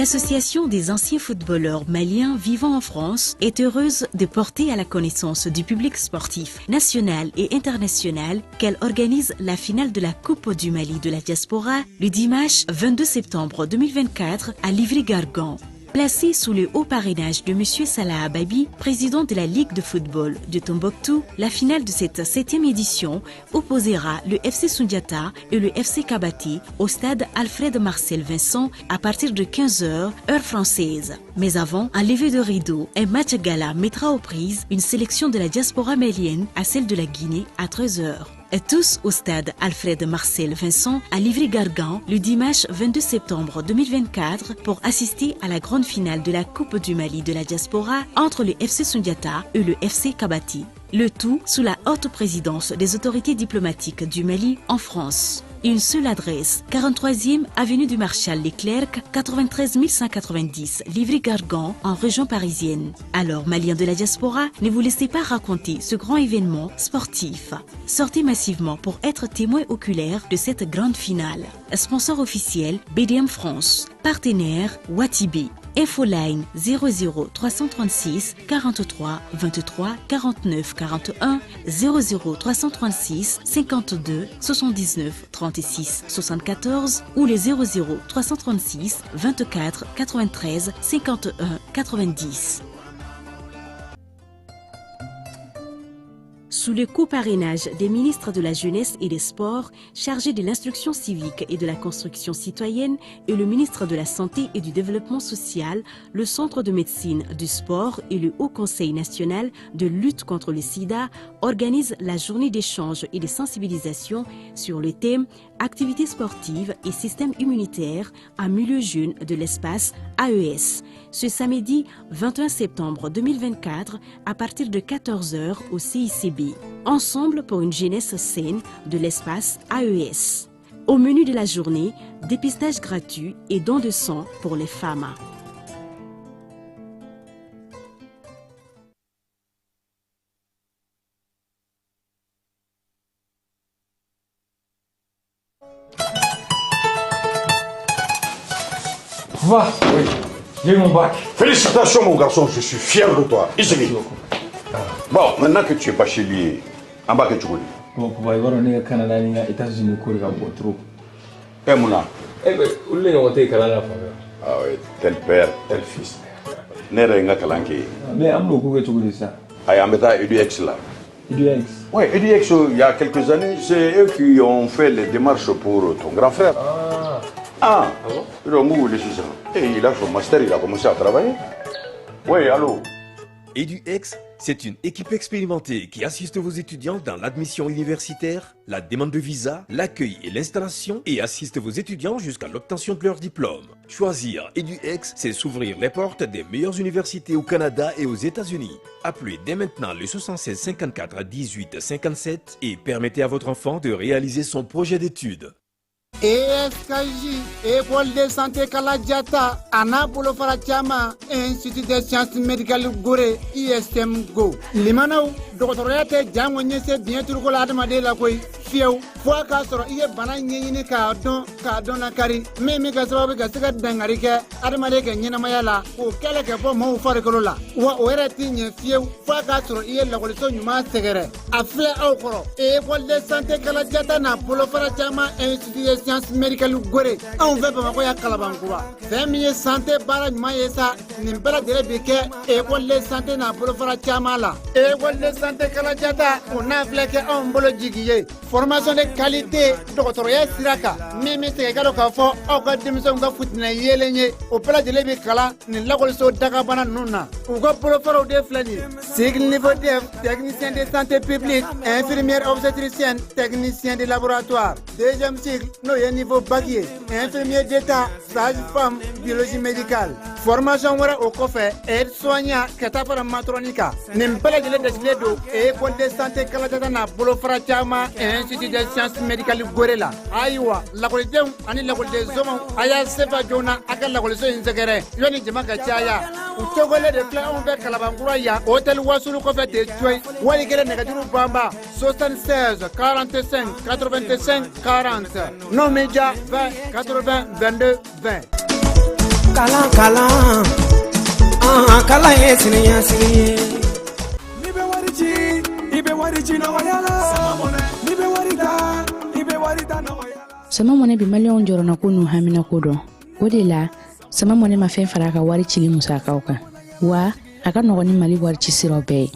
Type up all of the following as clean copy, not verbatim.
L'Association des anciens footballeurs maliens vivant en France est heureuse de porter à la connaissance du public sportif national et international qu'elle organise la finale de la Coupe du Mali de la diaspora le dimanche 22 septembre 2024 à Livry-Gargan. Placée sous le haut parrainage de M. Salah Ababi, président de la Ligue de football de Tombouctou, la finale de cette 7e édition opposera le FC Sundiata et le FC Kabati au stade Alfred Marcel Vincent à partir de 15h, heure française. Mais avant, un lever de rideau, un match gala mettra aux prises une sélection de la diaspora malienne à celle de la Guinée à 13h. Tous au stade Alfred Marcel Vincent à Livry-Gargan le dimanche 22 septembre 2024 pour assister à la grande finale de la Coupe du Mali de la diaspora entre le FC Sundiata et le FC Kabati. Le tout sous la haute présidence des autorités diplomatiques du Mali en France. Une seule adresse, 43e avenue du Marshal Leclerc, 93 190, Livry-Gargan, en région parisienne. Alors, Maliens de la diaspora, ne vous laissez pas raconter ce grand événement sportif. Sortez massivement pour être témoin oculaire de cette grande finale. Sponsor officiel, BDM France. Partenaire, Watibé. Infoline 00 336 43 23 49 41 00 336 52 79 36 74 ou les 00 336 24 93 51 90. Sous le coparrainage des ministres de la Jeunesse et des Sports, chargés de l'instruction civique et de la construction citoyenne, et le ministre de la Santé et du Développement social, le Centre de médecine du sport et le Haut Conseil national de lutte contre le sida organisent la journée d'échange et de sensibilisation sur le thème Activités sportives et système immunitaire en milieu jeune de l'espace AES. Ce samedi 21 septembre 2024 à partir de 14h au CICB. Ensemble pour une jeunesse saine de l'espace AES. Au menu de la journée, dépistage gratuit et don de sang pour les femmes. Va, oui, j'ai eu mon bac. Félicitations mon garçon, je suis fier de toi. Ici. Bon, maintenant que tu es bachelier, en bas que tu connais. Bon, papa, il va donner au Canada et aux États-Unis pour le trop. Eh, Mouna. Eh ben, où est-ce que tu es Canada, Ah oui, tel père, tel fils. Ne yɛrɛ ye n ka kalan kɛ yen. Mais an b'o ko kɛ cogo di sisan? Ayi, an bɛ taa EDUX la. EDUX? Oui, EDUX, il y a quelques années, c'est eux qui ont fait les démarches pour ton grand frère. Ah. Ah. Ah bon? Ils ont wele sisan. Et il a son master, il a commencé à travailler. Oui, allô? EduX, c'est une équipe expérimentée qui assiste vos étudiants dans l'admission universitaire, la demande de visa, l'accueil et l'installation et assiste vos étudiants jusqu'à l'obtention de leur diplôme. Choisir EduX, c'est s'ouvrir les portes des meilleures universités au Canada et aux États-Unis. Appelez dès maintenant le 76 54 18 57 et permettez à votre enfant de réaliser son projet d'études. ESKJ, École de santé Kaladiata, a n'a bolofara caman, Institut des sciences médicales Gorée, ISM Go. Limanaw, dɔgɔtɔrɔya tɛ jango ɲɛse biɲɛ turuko la adamaden la koyi fiyewu fo a k'a sɔrɔ i ye bana ɲɛɲini k'a dɔn k'a dɔn lakari min bɛ kɛ sababu ka se ka dankari kɛ adamaden ka ɲɛnamaya la k'o kɛlɛ kɛ bɔ maaw farikolo la wa o yɛrɛ t'i ɲɛ fiyewu fo a k'a sɔrɔ i ye lakɔliso ɲuman sɛgɛrɛ a filɛ aw kɔrɔ École de santé Kaladiata n'a bolofara caman Institut des sciences médicales Gorée anw fɛ Bamakɔ yan Kalabankura fɛn min ye santé baara ɲuman ye sa nin bɛɛ lajɛlen bi kɛ École de santé n'a bolofara caman la École de santé Kaladiata o n'a filɛ kɛ anw bolo jigi ye formation de qualité dɔgɔtɔrɔya sira kan min bɛ segin ka dɔn k'a fɔ aw ka denmisɛnw ka futinɛ yeelen ye o bɛɛ lajɛlen bɛ kalan nin lakɔliso dagabana ninnu na u ka bolofaraw de filɛ nin ye cycle niveau DEF technicien de santé publique infirmière obstétricienne technicien de laboratoire deuxième cycle n'o ye niveau bac ye infirmier d'état sage-femme biologie médicale formation wɛrɛ o kɔfɛ aide soignant ka taa fara matron kan nin bɛɛ lajɛlen dasigilen don École de santé Kaladiata n'a bolofara caman Institut des sciences médicales Gorée la ayiwa lakɔlidenw ani lakɔliden somaw a y'a sefa joona a ka lakɔliso in sɛgɛrɛ yanni jama ka caya u tɔgɔlen de filɛ anw fɛ Kalabankura yan hôtel Wasulu kɔfɛ ten coyi wali kelen nɛgɛjuru banba 76 45 85 40 n'o m'i diya 20 80 22 20. Kalan kalan, an kalan ye siniɲɛsigi ye. N'i bɛ wari ci, i bɛ wari ci nɔgɔya la. N'i bɛ wari ta, i bɛ wari ta nɔgɔya la. Sama Mɔnɛ bɛ maliyɛnw jɔrɔnako n'u haminako dɔn. O de la, Sama Mɔnɛ ma fɛn fara a ka wari cili musakaw kan, wa a ka nɔgɔn ni Mali wari ci siraw bɛɛ ye.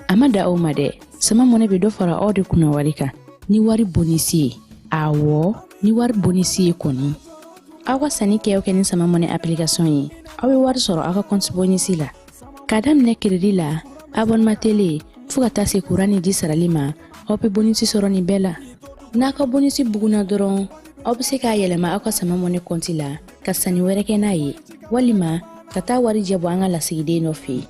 A ma da o ma dɛ, Sama Mɔnɛ bɛ dɔ fara aw de kunna wari kan ni wari bonisi ye. Awɔ, ni wari bonisi ye kɔni, aw ka sanni kɛ o kɛ ni Sama Mɔnɛ application ye, aw bɛ wari sɔrɔ aw ka compte bonisi la, k'a daminɛ crédit la, abonnement télé, fo ka taa se kuran ni ji sarali ma. Aw bɛ bonisi sɔrɔ nin bɛɛ la. N'a ka bonisi bugunna dɔrɔn, aw bɛ se k'a yɛlɛma aw ka Sama Mɔnɛ kɔnti la ka sanni wɛrɛ kɛ n'a ye, walima ka taa warijɛ bɔ an ka lasigiden dɔ fɛ yen.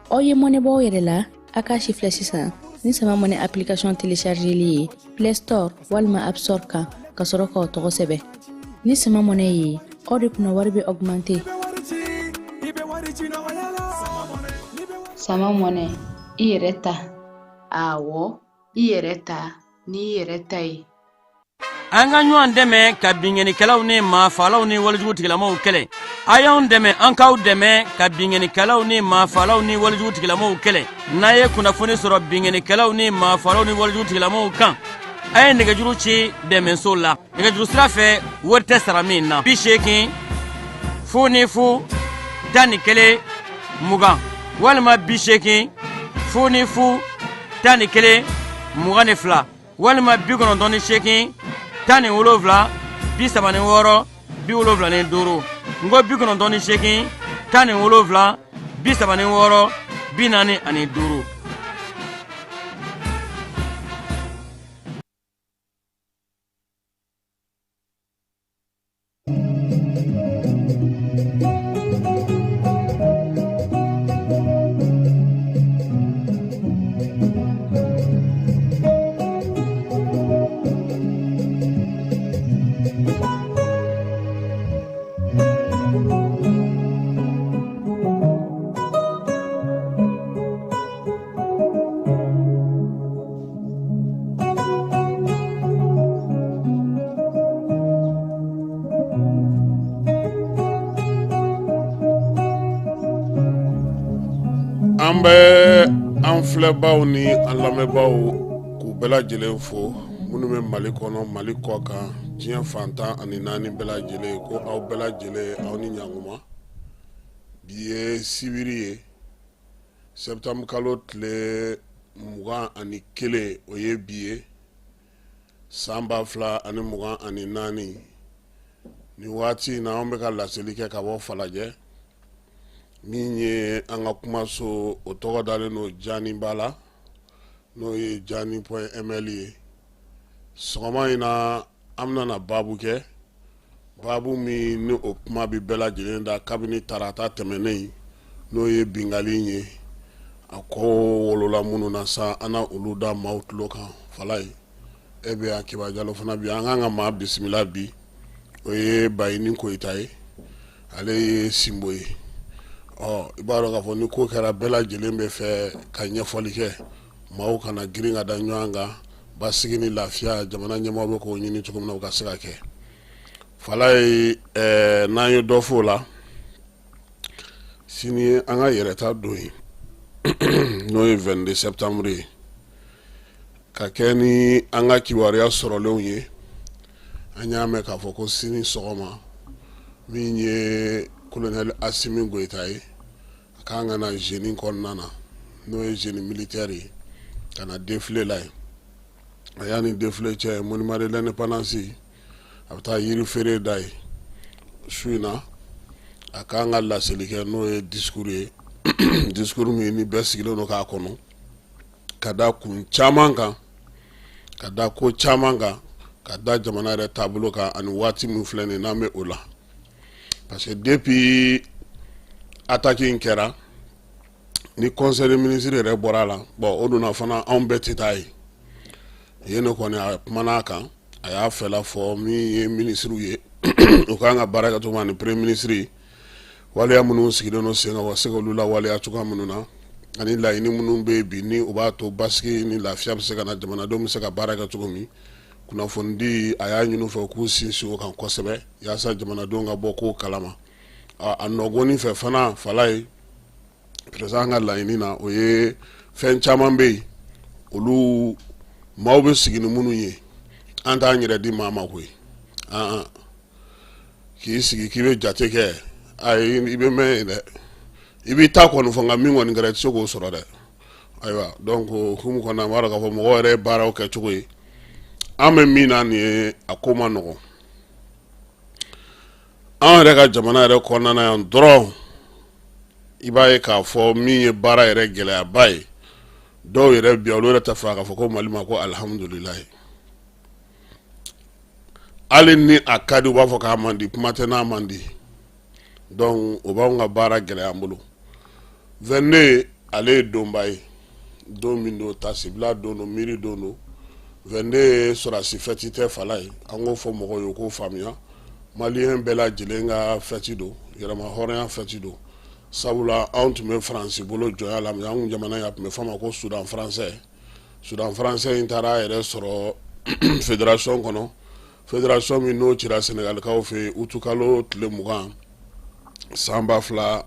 Aw ye mɔnɛ bɔ aw yɛrɛ la. A k'a si filɛ sisan ni Sama Mɔnɛ application téléchargeli ye Play Store walima App Store kan, ka sɔrɔ k'aw tɔgɔ sɛbɛn. Ni Sama Mɔnɛ ye, aw de kunna wari bɛ augmenter. Sama Mɔnɛ, i yɛrɛ ta. Awɔ, i yɛrɛ ta n'i yɛrɛ ta ye. An ka ɲɔgɔn dɛmɛ ka binkannikɛlaw ni maafalaw ni walejugu tigilamaw kɛlɛ. A y'anw dɛmɛ, an k'aw dɛmɛ ka binkannikɛlaw ni maafalaw ni walejugu tigilamaw kɛlɛ. N'a ye kunnafoni sɔrɔ binkannikɛlaw ni maafalaw ni walejugu tigilamaw kan, a ye nɛgɛjuru ci dɛmɛso la nɛgɛjuru sira fɛ, wari tɛ sara min na: 80 00 11 20, walima 80 00 11 22, walima 98 17 36 75. N ko 98 17 36 45. An bɛ an filɛbaw ni an lamɛnbaaw k'u bɛɛ lajɛlen fo, minnu bɛ Mali kɔnɔ, Mali kɔ kan, diɲɛ fan 14 bɛɛ lajɛlen, ko aw bɛɛ lajɛlen, aw ni ɲankuma. Bi ye sibiri ye, septembre kalo tile 21, o ye bi ye, san 2024. Nin waati in na, anw bɛ ka laseli kɛ ka bɔ Falajɛ, min ye an ka kumaso, o tɔgɔ dalen don Janiba la, n'o ye jani.ml ye. Sɔgɔma in na, an bɛna baabu kɛ, baabu min ni o kuma bɛ bɛɛ lajɛlen da kabini tarata tɛmɛnen, n'o ye bingali ye. A ko wolola minnu na sa, an na olu da maaw tulo kan. Fala ye e bɛ yan, Kiba Jalo fana bi. An kan ka maa bisimila bi, o ye Bayini Koyita ye, ale ye Sinbo ye. Ɔ, i b'a dɔn k'a fɔ ni ko kɛra, bɛɛ lajɛlen bɛ fɛ ka ɲɛfɔli kɛ, maaw kana girin ka da ɲɔgɔn kan. Basigi ni lafiya, jamana ɲɛmaaw bɛ k'o ɲini cogo min na, o ka se ka kɛ. Fala ye, n'an ye dɔ f'o la, sini ye an ka yɛrɛta don ye, n'o ye 22 septembre ye. Ka kɛ ni an ka kibaruya sɔrɔlenw ye, an y'a mɛn k'a fɔ ko sini sɔgɔma, min ye colonel Asimi Goyita ye, a kan ka na tenue kɔnɔna na, n'o ye tenue militaire ye, ka na défilé la yen. A y'a ni défilé cɛ, monument de l'Indépendance, a bɛ taa yiri feere da ye. Su in na, a kan ka laseli kɛ, n'o ye discours ye, discours min ni bɛɛ sigilen don k'a kɔnɔ, ka da kun caman kan, ka da ko caman kan, ka da jamana yɛrɛ taabolo kan, ani waati min filɛ nin n'an bɛ o la. Parce que depuis attaque in kɛra, ni conseil des ministres yɛrɛ bɔra a la, bon, o donna fana, anw bɛɛ tɛ taa ye yen. Ne kɔni, a kumana a kan, a y'a fɛla fɔ. Min ye minisiriw ye, u kan ka baara kɛ cogo min, ani premier ministre, waleya minnu sigilen don sen kan, u ka se k'olu lawaleya cogoya minnu na, ani laɲini minnu bɛ yen bi, ni u b'a to basigi ni lafiya bɛ se ka na, jamanadenw bɛ se ka baara kɛ cogo min. Kunnafonidi, a y'a ɲini u fɛ u k'u sinsin o kan kosɛbɛ, yaasa jamanadenw ka bɔ kow kalama. A nɔgɔnin fɛ fana, Falaye, président ka laɲini na, o ye fɛn caman bɛ yen, olu maaw bɛ sigi ni minnu ye, an t'an yɛrɛ di maa ma koyi. K'i sigi k'i bɛ jate kɛ, ayi, i bɛ mɛn yen dɛ. I b'i ta kɔni fɔ, nka min kɔni kɛra, i tɛ se k'o sɔrɔ dɛ. Ayiwa, donc o hukumu kɔnɔna, an b'a dɔn k'a fɔ mɔgɔw yɛrɛ ye baaraw kɛ cogo ye. An bɛ min na nin ye, a ko ma nɔgɔn. An yɛrɛ ka jamana yɛrɛ kɔnɔna yan dɔrɔn, i b'a ye k'a fɔ min ye baara yɛrɛ gɛlɛyaba ye, dɔw yɛrɛ bi, olu yɛrɛ t'a fɛ k'a fɔ ko Mali ma ko alihamudulilayi. Hali ni a ka di, u b'a fɔ k'a man di, kuma tɛ n'a man di. Donc o b'anw ka baara gɛlɛya an bolo. 22, ale ye donba ye, don min don, tasibila don don, miiri don don. 22 ye sɔrɔdasi fɛti tɛ, Falaye, an k'o fɔ mɔgɔw ye, u k'o faamuya. Maliyɛn bɛɛ lajɛlen ka fɛti don, yɛrɛma hɔrɔnya fɛti don, sabula anw tun bɛ Faransi bolo jɔnya la. Anw jamana in, a tun bɛ fɔ a ma ko Soudan français. Soudan français in taara a yɛrɛ sɔrɔ fédération kɔnɔ, fédération min n'o cira Senegalikaw fɛ yen utukalo tile 20 san 2060.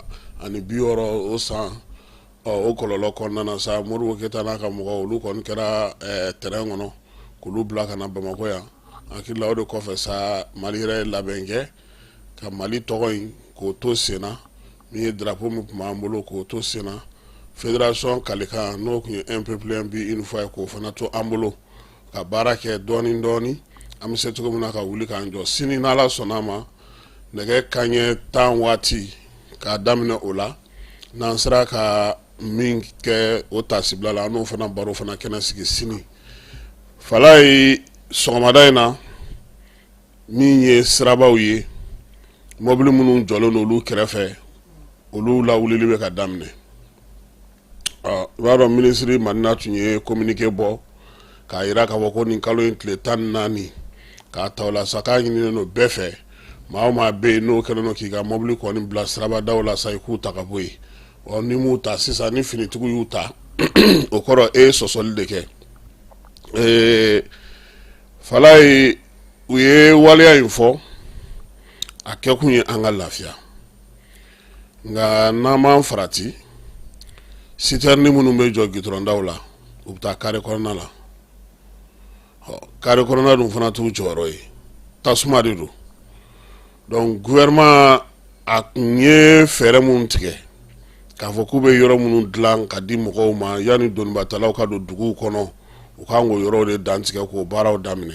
O san, ɔ, o kɔlɔlɔ kɔnɔna na sa, Modibo Keyita n'a ka mɔgɔw, olu kɔni kɛra terrain kɔnɔ k'olu bila ka na Bamakɔ yan. Hakili la, o de kɔfɛ sa, Mali yɛrɛ ye labɛn kɛ ka Mali tɔgɔ in k'o to sen na, min ye drapeau min tun b'an bolo, k'o to sen na, fédération kalikan, n'o tun ye un peuple, un but, une foi, k'o fana to an bolo, ka baara kɛ dɔɔni dɔɔni, an bɛ se cogo min na ka wuli k'an jɔ. Sini, n'Ala sɔnna a ma, nɛgɛ kanɲɛ 10 waati k'a daminɛ, o la n'an sera ka min kɛ o tasibila la, an n'o fana baro fana kɛnɛ sigi sini, Falaye. Sɔgɔmada in na, min ye sirabaw ye, mɔbili minnu jɔlen don olu kɛrɛfɛ, olu lawulili bɛ ka daminɛ. I b'a dɔn, minisiri Madina tun ye communiqué bɔ k'a jira k'a fɔ ko nin kalo in tile 14 k'a ta o la sa, k'a ɲininen don bɛɛ fɛ, maa o maa bɛ yen n'o kɛlen don k'i ka mɔbili kɔni bila sirabadaw la sa, i k'u ta ka bɔ yen. Ɔ, ni m'u ta sisan, ni finitigiw y'u ta, o kɔrɔ e ye sɔsɔli de kɛ. Falaye, u ye waleya in fɔ, a kɛkun ye an ka lafiya. Nka n'an m'an farati, citerne minnu bɛ jɔ gitɔrɔndaw la, u bɛ taa carré kɔnɔna la. Ɔ, carré kɔnɔna dun fana t'u jɔyɔrɔ ye, tasuma de don. Donc gouvernement a tun ye fɛɛrɛ minnu tigɛ k'a fɔ k'u bɛ yɔrɔ minnu dilan ka di mɔgɔw ma yanni donibatalaw ka don duguw kɔnɔ, u kan k'o yɔrɔw de dantigɛ k'o baaraw daminɛ.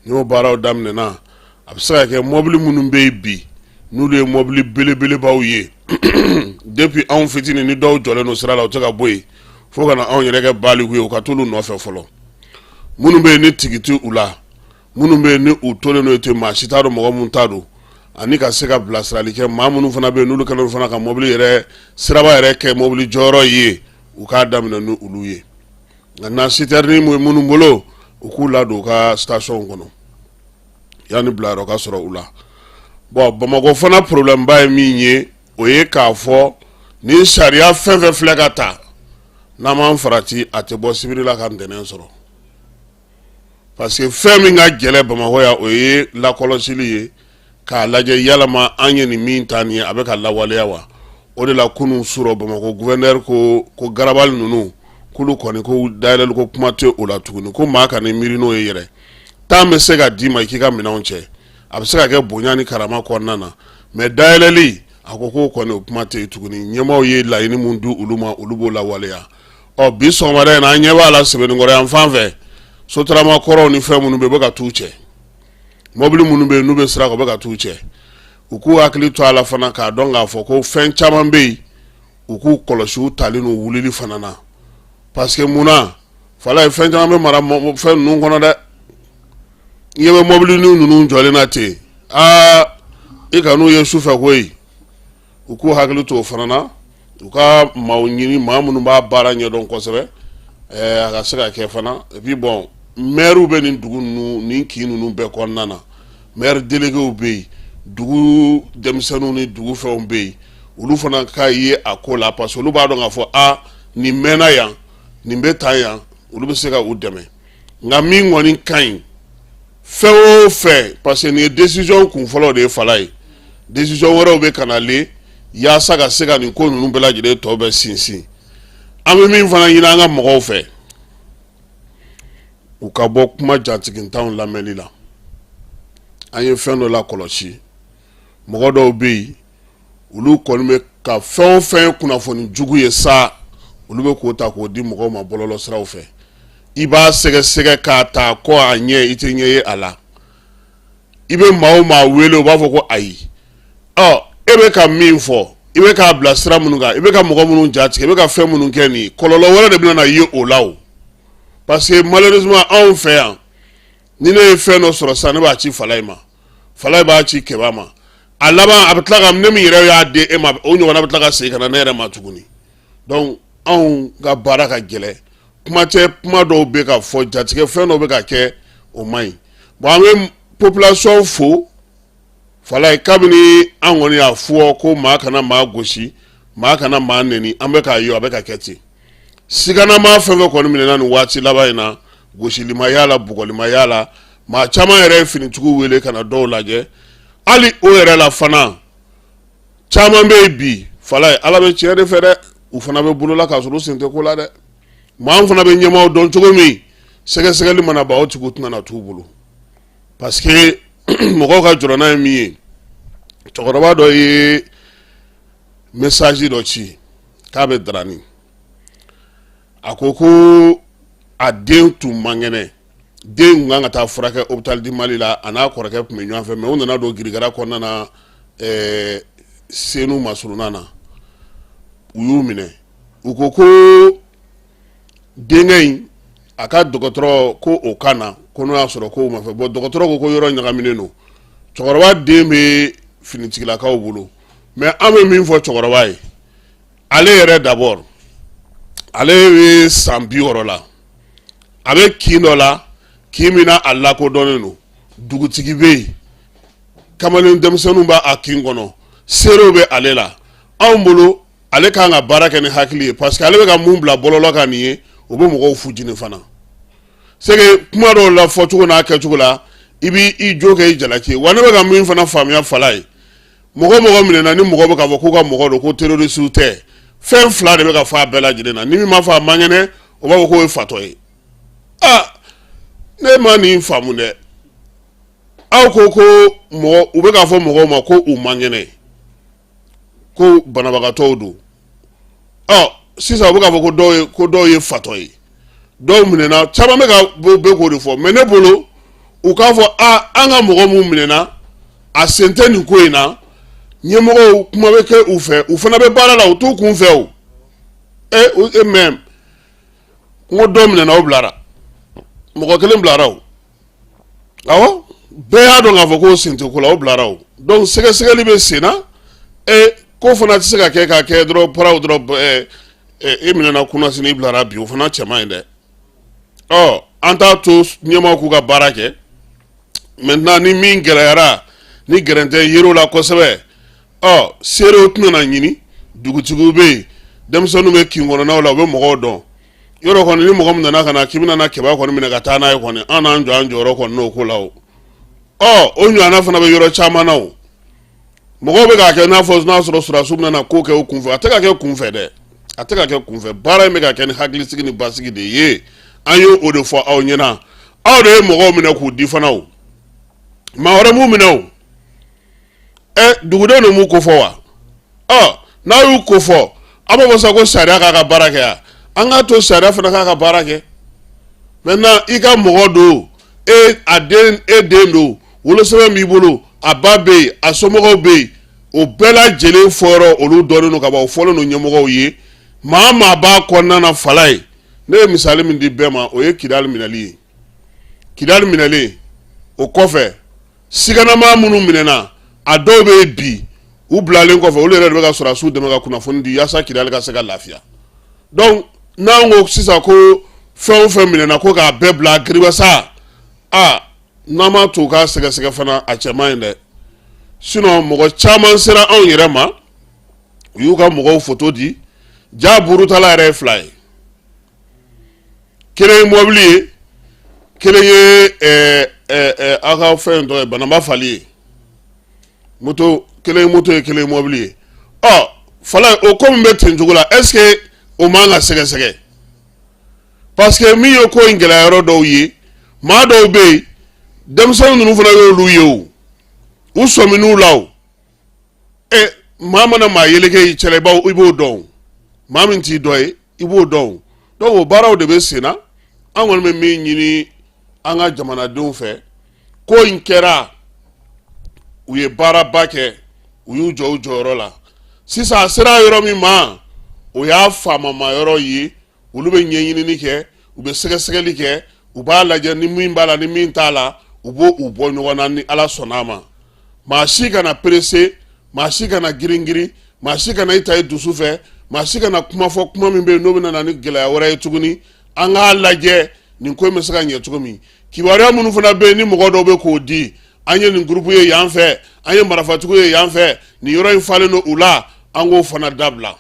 N'o baaraw daminɛna, a bɛ se ka kɛ mɔbili minnu bɛ yen bi, n'olu ye mɔbili belebelebaw ye, depuis anw fitinin, ni dɔw jɔlen don sira la, u tɛ ka bɔ yen fo ka na anw yɛrɛ kɛ baliku ye, u ka t'olu nɔfɛ fɔlɔ. Minnu bɛ yen ni tigi tɛ u la, minnu bɛ yen ni u tolen don ten, maa si t'a dɔn mɔgɔ minnu ta don, ani ka se ka bilasirali kɛ maa minnu fana bɛ yen n'olu kɛlen fana ka mɔbili yɛrɛ, siraba yɛrɛ kɛ mɔbili jɔyɔrɔ ye, u k'a daminɛ ni olu ye. Nka na citerne minnu bolo, u k'u ladon u ka station kɔnɔ yanni bilayɔrɔ ka sɔrɔ u la. Bon, Bamakɔ fana problème ba ye min ye, o ye k'a fɔ ni sariya fɛn fɛn filɛ ka ta, n'an m'an farati, a tɛ bɔ sibiri la ka ntɛnɛn sɔrɔ, parce que fɛn min ka gɛlɛn Bamakɔ yan, o ye lakɔlɔsili ye, k'a lajɛ yalama an ye nin min ta nin ye, a bɛ ka lawaleya wa. O de la, kunun surɔ, Bamakɔ gouverneur ko ko garabali ninnu, k'olu kɔni ko dayɛlɛli ko kuma tɛ o la tuguni, ko maa kana miiri n'o ye yɛrɛ. Temps bɛ se ka d'i ma i k'i ka minɛnw cɛ, a bɛ se ka kɛ bonya ni karama kɔnɔna na, mais dayɛlɛli, a ko k'o kɔni o kuma tɛ yen tuguni. Ɲɛmaaw ye laɲini mun di olu ma, olu b'o lawaleya. Ɔ, bi sɔgɔmada in na, an ɲɛ b'a la Sebenikɔrɔ yan fan fɛ, sotarama kɔrɔw ni fɛn minnu bɛ yen, u bɛ ka t'u cɛ. Mɔbili minnu bɛ yen n'u bɛ sira kan, u bɛ ka t'u cɛ. U k'u hakili to a la fana k'a dɔn k'a fɔ ko fɛn caman bɛ yen, u k'u kɔlɔsi u tali n'u wulili fana na, parce que munna, Falaye, fɛn caman bɛ mara fɛn ninnu kɔnɔ dɛ. I ɲɛ bɛ mɔbili ninnu jɔlen na ten, aa, i kan'u ye sufɛ koyi. U k'u hakili to o fana na, u ka maaw ɲini, maa minnu b'a baara ɲɛdɔn kosɛbɛ, a ka se ka kɛ fana. Et puis bon, maires bɛ nin dugu ninnu, nin kin ninnu bɛɛ kɔnɔna na, maire déléguéw bɛ yen, dugu denmisɛnninw ni dugu fɛnw bɛ yen, olu fana ka ye a ko la, parce que olu b'a dɔn k'a fɔ a nin mɛnna yan, nin bɛ taa yan, olu bɛ se ka u dɛmɛ. Nka min kɔni ka ɲi, fɛn o fɛn, parce que nin ye décision kun fɔlɔ de ye, Falaye. Décision wɛrɛw bɛ ka nalen yaasa ka se ka nin ko ninnu bɛɛ lajɛlen tɔ bɛ sinsin. An bɛ min fana ɲini an ka mɔgɔw fɛ, u ka bɔ kuma jatigintanw lamɛnli la. An ye fɛn dɔ la kɔlɔsi, mɔgɔ dɔw bɛ yen, olu kɔni bɛ ka fɛn o fɛn ye kunnafoni jugu ye sa, olu bɛ k'o ta k'o di mɔgɔw ma bɔlɔlɔ siraw fɛ. I b'a sɛgɛsɛgɛ k'a ta kɔ a ɲɛ, i tɛ ɲɛ ye a la. I bɛ maa o maa wele, u b'a fɔ ko ayi. Ɔ, e bɛ ka min fɔ, i bɛ k'a bila sira minnu kan, i bɛ ka mɔgɔ minnu jatigɛ, i bɛ ka fɛn minnu kɛ nin ye, kɔlɔlɔ wɛrɛ de bɛna na ye o la o. Parce que malheureusement, anw fɛ yan, ni ne ye fɛn dɔ sɔrɔ sisan, ne b'a ci Falaye ma, Falaye b'a ci Kɛba ma, a laban a bɛ tila ka ne min yɛrɛ y'a di e ma, o ɲɔgɔnna bɛ tila ka segin ka na ne yɛrɛ ma tuguni. Donc anw ka baara ka gɛlɛn, kuma tɛ, kuma dɔw bɛ ka fɔ, jatigɛ fɛn dɔw bɛ ka kɛ, o man ɲi. Bon, an bɛ population fo Falaye. Kabini an kɔni y'a fɔ ko maa kana maa gosi, maa kana maa neni, an bɛ k'a ye a bɛ ka kɛ ten. Siganama fɛn fɛn kɔni minɛna nin waati laban in na, gosili ma y'a la, bugɔli ma y'a la. Maa caman yɛrɛ ye finitigiw wele ka na dɔw lajɛ. Hali o yɛrɛ la fana, caman bɛ yen bi Falaye, Ala bɛ tiɲɛ de fɛ dɛ, u fana bɛ bolola k'a sɔrɔ u sen tɛ ko la dɛ. Maa an fana bɛ ɲɛmaaw dɔn cogo min, sɛgɛsɛgɛli mana ban, o tigiw tɛna na t'u bolo, parce que mɔgɔw ka jɔrɔna ye min ye, cɛkɔrɔba dɔ ye message dɔ ci k'a bɛ Darani. A ko ko a den tun man kɛnɛ, den tun kan ka taa furakɛ hôpital du Mali la, a n'a kɔrɔkɛ tun bɛ ɲɔgɔn fɛ, mais u nana don girigara kɔnɔna na Senu masurunna na, u y'u minɛ. U ko ko denkɛ in, a ka dɔgɔtɔrɔ ko o ka na, ko n'o y'a sɔrɔ ko ma fɛ. Bon, dɔgɔtɔrɔ ko ko yɔrɔ ɲagaminen don, cɛkɔrɔba den bɛ finitigilakaw bolo. Mais an bɛ min fɔ cɛkɔrɔba ye, ale yɛrɛ d'abord, ale bɛ san 60 la, a bɛ kin dɔ la, kin min na a lakodɔnnen don, dugutigi bɛ yen, kamalen denmisɛnninw b'a kin kɔnɔ, seerew bɛ ale la. Anw bolo, ale kan ka baara kɛ ni hakili ye, parce que ale bɛ ka mun bila bɔlɔlɔ kan nin ye, o bɛ mɔgɔw fujini fana. C'est que kuma dɔw la, fɔcogo n'a kɛcogo la, i b'i jo kɛ i jalaki ye. Wa ne bɛ ka min fana faamuya Falaye, mɔgɔ mɔgɔ minɛna ni mɔgɔ bɛ k'a fɔ k'u ka mɔgɔ don, ko terroriste tɛ, fɛn fila de bɛ ka fɔ a bɛɛ lajɛlen na. Ni min m'a fɔ a man kɛnɛ, o b'a fɔ k'o ye fatɔ ye. Aa, ne ma nin faamu dɛ. Aw ko ko mɔgɔ, u bɛ k'a fɔ mɔgɔw ma ko u man kɛnɛ, ko banabagatɔw don. Ɔ, sisan u bɛ k'a fɔ ko dɔw ye fatɔ ye, dɔw minɛna, caman bɛ ka bɛ k'o de fɔ. Mais ne bolo, u k'a fɔ a an ka mɔgɔ mun minɛna, a sen tɛ nin ko in na. Ɲɛmɔgɔw, kuma bɛ kɛ u fɛ, u fana bɛ baara la, u t'u kun fɛ o. E e mais n ko dɔ minɛna, o bilara, mɔgɔ kelen bilara o. Awɔ, bɛɛ y'a dɔn k'a fɔ k'o sen tɛ ko la, o bilara o. Donc sɛgɛsɛgɛli bɛ sen na. E ko fana tɛ se ka kɛ k'a kɛ dɔrɔn paraw dɔrɔn. E minɛna kunasini, i bilara bi, o fana cɛ man ɲi dɛ. Ɔ, an t'a to ɲɛmaaw k'u ka baara kɛ. Maintenant, ni min gɛlɛyara, ni gɛrɛntɛ yer'o la kosɛbɛ, ɔ, seerew tɛna na ɲini, dugutigiw bɛ yen, denmisɛnninw bɛ kin kɔnɔnaw la, u bɛ mɔgɔw dɔn. Yɔrɔ kɔni, ni mɔgɔ min nana ka na k'i bɛna na Kɛba kɔni minɛ ka taa n'a ye kɔni, an n'an jɔ an jɔyɔrɔ kɔni n'o ko la o. Ɔ, o ɲɔgɔnna fana bɛ yɔrɔ caman na o. Mɔgɔw bɛ k'a kɛ n'a fɔ n'a sɔrɔ sɔrɔdasiw bɛna na ko kɛ u kunfɛ. A tɛ ka kɛ kunfɛ dɛ, a tɛ ka kɛ kunfɛ. Baara in bɛ ka kɛ ni hakilisigi ni basigi de ye. An ye o de fɔ aw ɲɛna. Aw de ye mɔgɔw minɛ k'u di fana o, maa wɛrɛ m'u minɛ o. Ɛ, dugudenw de m'u ko fɔ wa? Ɔ, n'a y'u ko fɔ, a b'a fɔ sa ko sariya k'a ka baara kɛ yan. An k'a to sariya fana k'a ka baara kɛ. Maintenant, i ka mɔgɔ don, e a den, e den don, wolosɛbɛn b'i bolo, a ba bɛ yen, a somɔgɔw bɛ yen, o bɛɛ lajɛlen fɔyɔrɔ, olu dɔnnen don ka ban, o fɔlen don ɲɛmɔgɔw ye. Maa maa b'a kɔnɔna na Falaye, ne ye misali min di bɛɛ ma, o ye Kidali minɛli ye. Kidali minɛlen o kɔfɛ, siganamaa minnu minɛna, a dɔw bɛ yen bi, u bilalen kɔfɛ, olu yɛrɛ de bɛ ka sɔrɔdasiw dɛmɛ ka kunnafoni di yaasa Kidali ka se ka lafiya. Donc n'an ko sisan ko fɛn o fɛn minɛna, ko k'a bɛɛ bila giribasa, a n'an m'a to u k'a sɛgɛsɛgɛ fana, a cɛ man ɲi dɛ. Sinon mɔgɔ caman sera anw yɛrɛ ma, u y'u ka mɔgɔw foto di. Ja burutala yɛrɛ ye fila ye, kelen ye mɔbili ye, kelen ye aw ka fɛn tɔgɔ ye banaba fali ye, moto Kelen ye moto ye, kelen ye mobili ye. Ɔ Falaye, o ko min bɛ ten cogo la, est ce que o man ka sɛgɛsɛgɛ? Parce que min ye ko in gɛlɛya yɔrɔ dɔw ye, maa dɔw bɛ yen, denmisɛnnin ninnu fana y'olu ye, o u sɔmin'u la. O ɛ maa mana maa yeleke i cɛla, i b'o dɔn. Maa min t'i dɔ ye, i b'o dɔn. Donc o baaraw de bɛ sen na. An kɔni bɛ min ɲini an ka jamanadenw fɛ, ko in kɛra, u ye baaraba kɛ, u y'u jɔ u jɔyɔrɔ la. Sisan a sera yɔrɔ min ma, o y'a faamama yɔrɔ ye. Olu bɛ ɲɛɲinini kɛ, u bɛ sɛgɛsɛgɛli kɛ, u b'a lajɛ ni min b'a la, ni min t'a la, u b'o u bɔ ɲɔgɔn na. Ni Ala sɔnna a ma, maa si kana pressé, maa si kana girin-girin, maa si kana i ta i dusu fɛ, maa si kana kuma fɔ, kuma min bɛ yen n'o bɛ na ni gɛlɛya wɛrɛ ye tuguni. An k'a lajɛ nin ko in bɛ se ka ɲɛ cogo min. Kibaruya minnu fana bɛ yen ni mɔgɔ dɔw bɛ k'o di, an ye nin gurupu ye yan fɛ, an ye marifatigiw ye yan fɛ, nin yɔrɔ in falen don u la, an k'o fana dabila.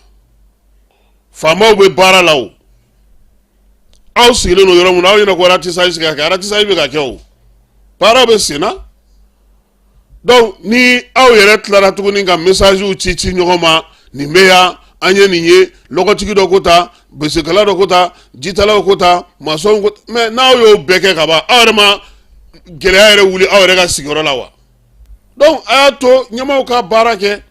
Faamaw bɛ baara la. O aw sigilen don yɔrɔ min na, aw ɲɛna ko ratissage ka kɛ, ratissage bɛ ka kɛ, o baara bɛ sen na. Donc ni aw yɛrɛ tilara tuguni ka messagew ci ci ɲɔgɔn ma, nin bɛ yan, an ye nin ye, lɔgɔtigi dɔ ko ta, besekala dɔ ko ta, jitalaw ko ta, masɔnw ko, mais n'aw y'o bɛɛ kɛ ka ban, aw yɛrɛ ma gɛlɛya yɛrɛ wuli aw yɛrɛ ka sigiyɔrɔ la wa? Donc a y'a to ɲɛmaaw ka baara kɛ.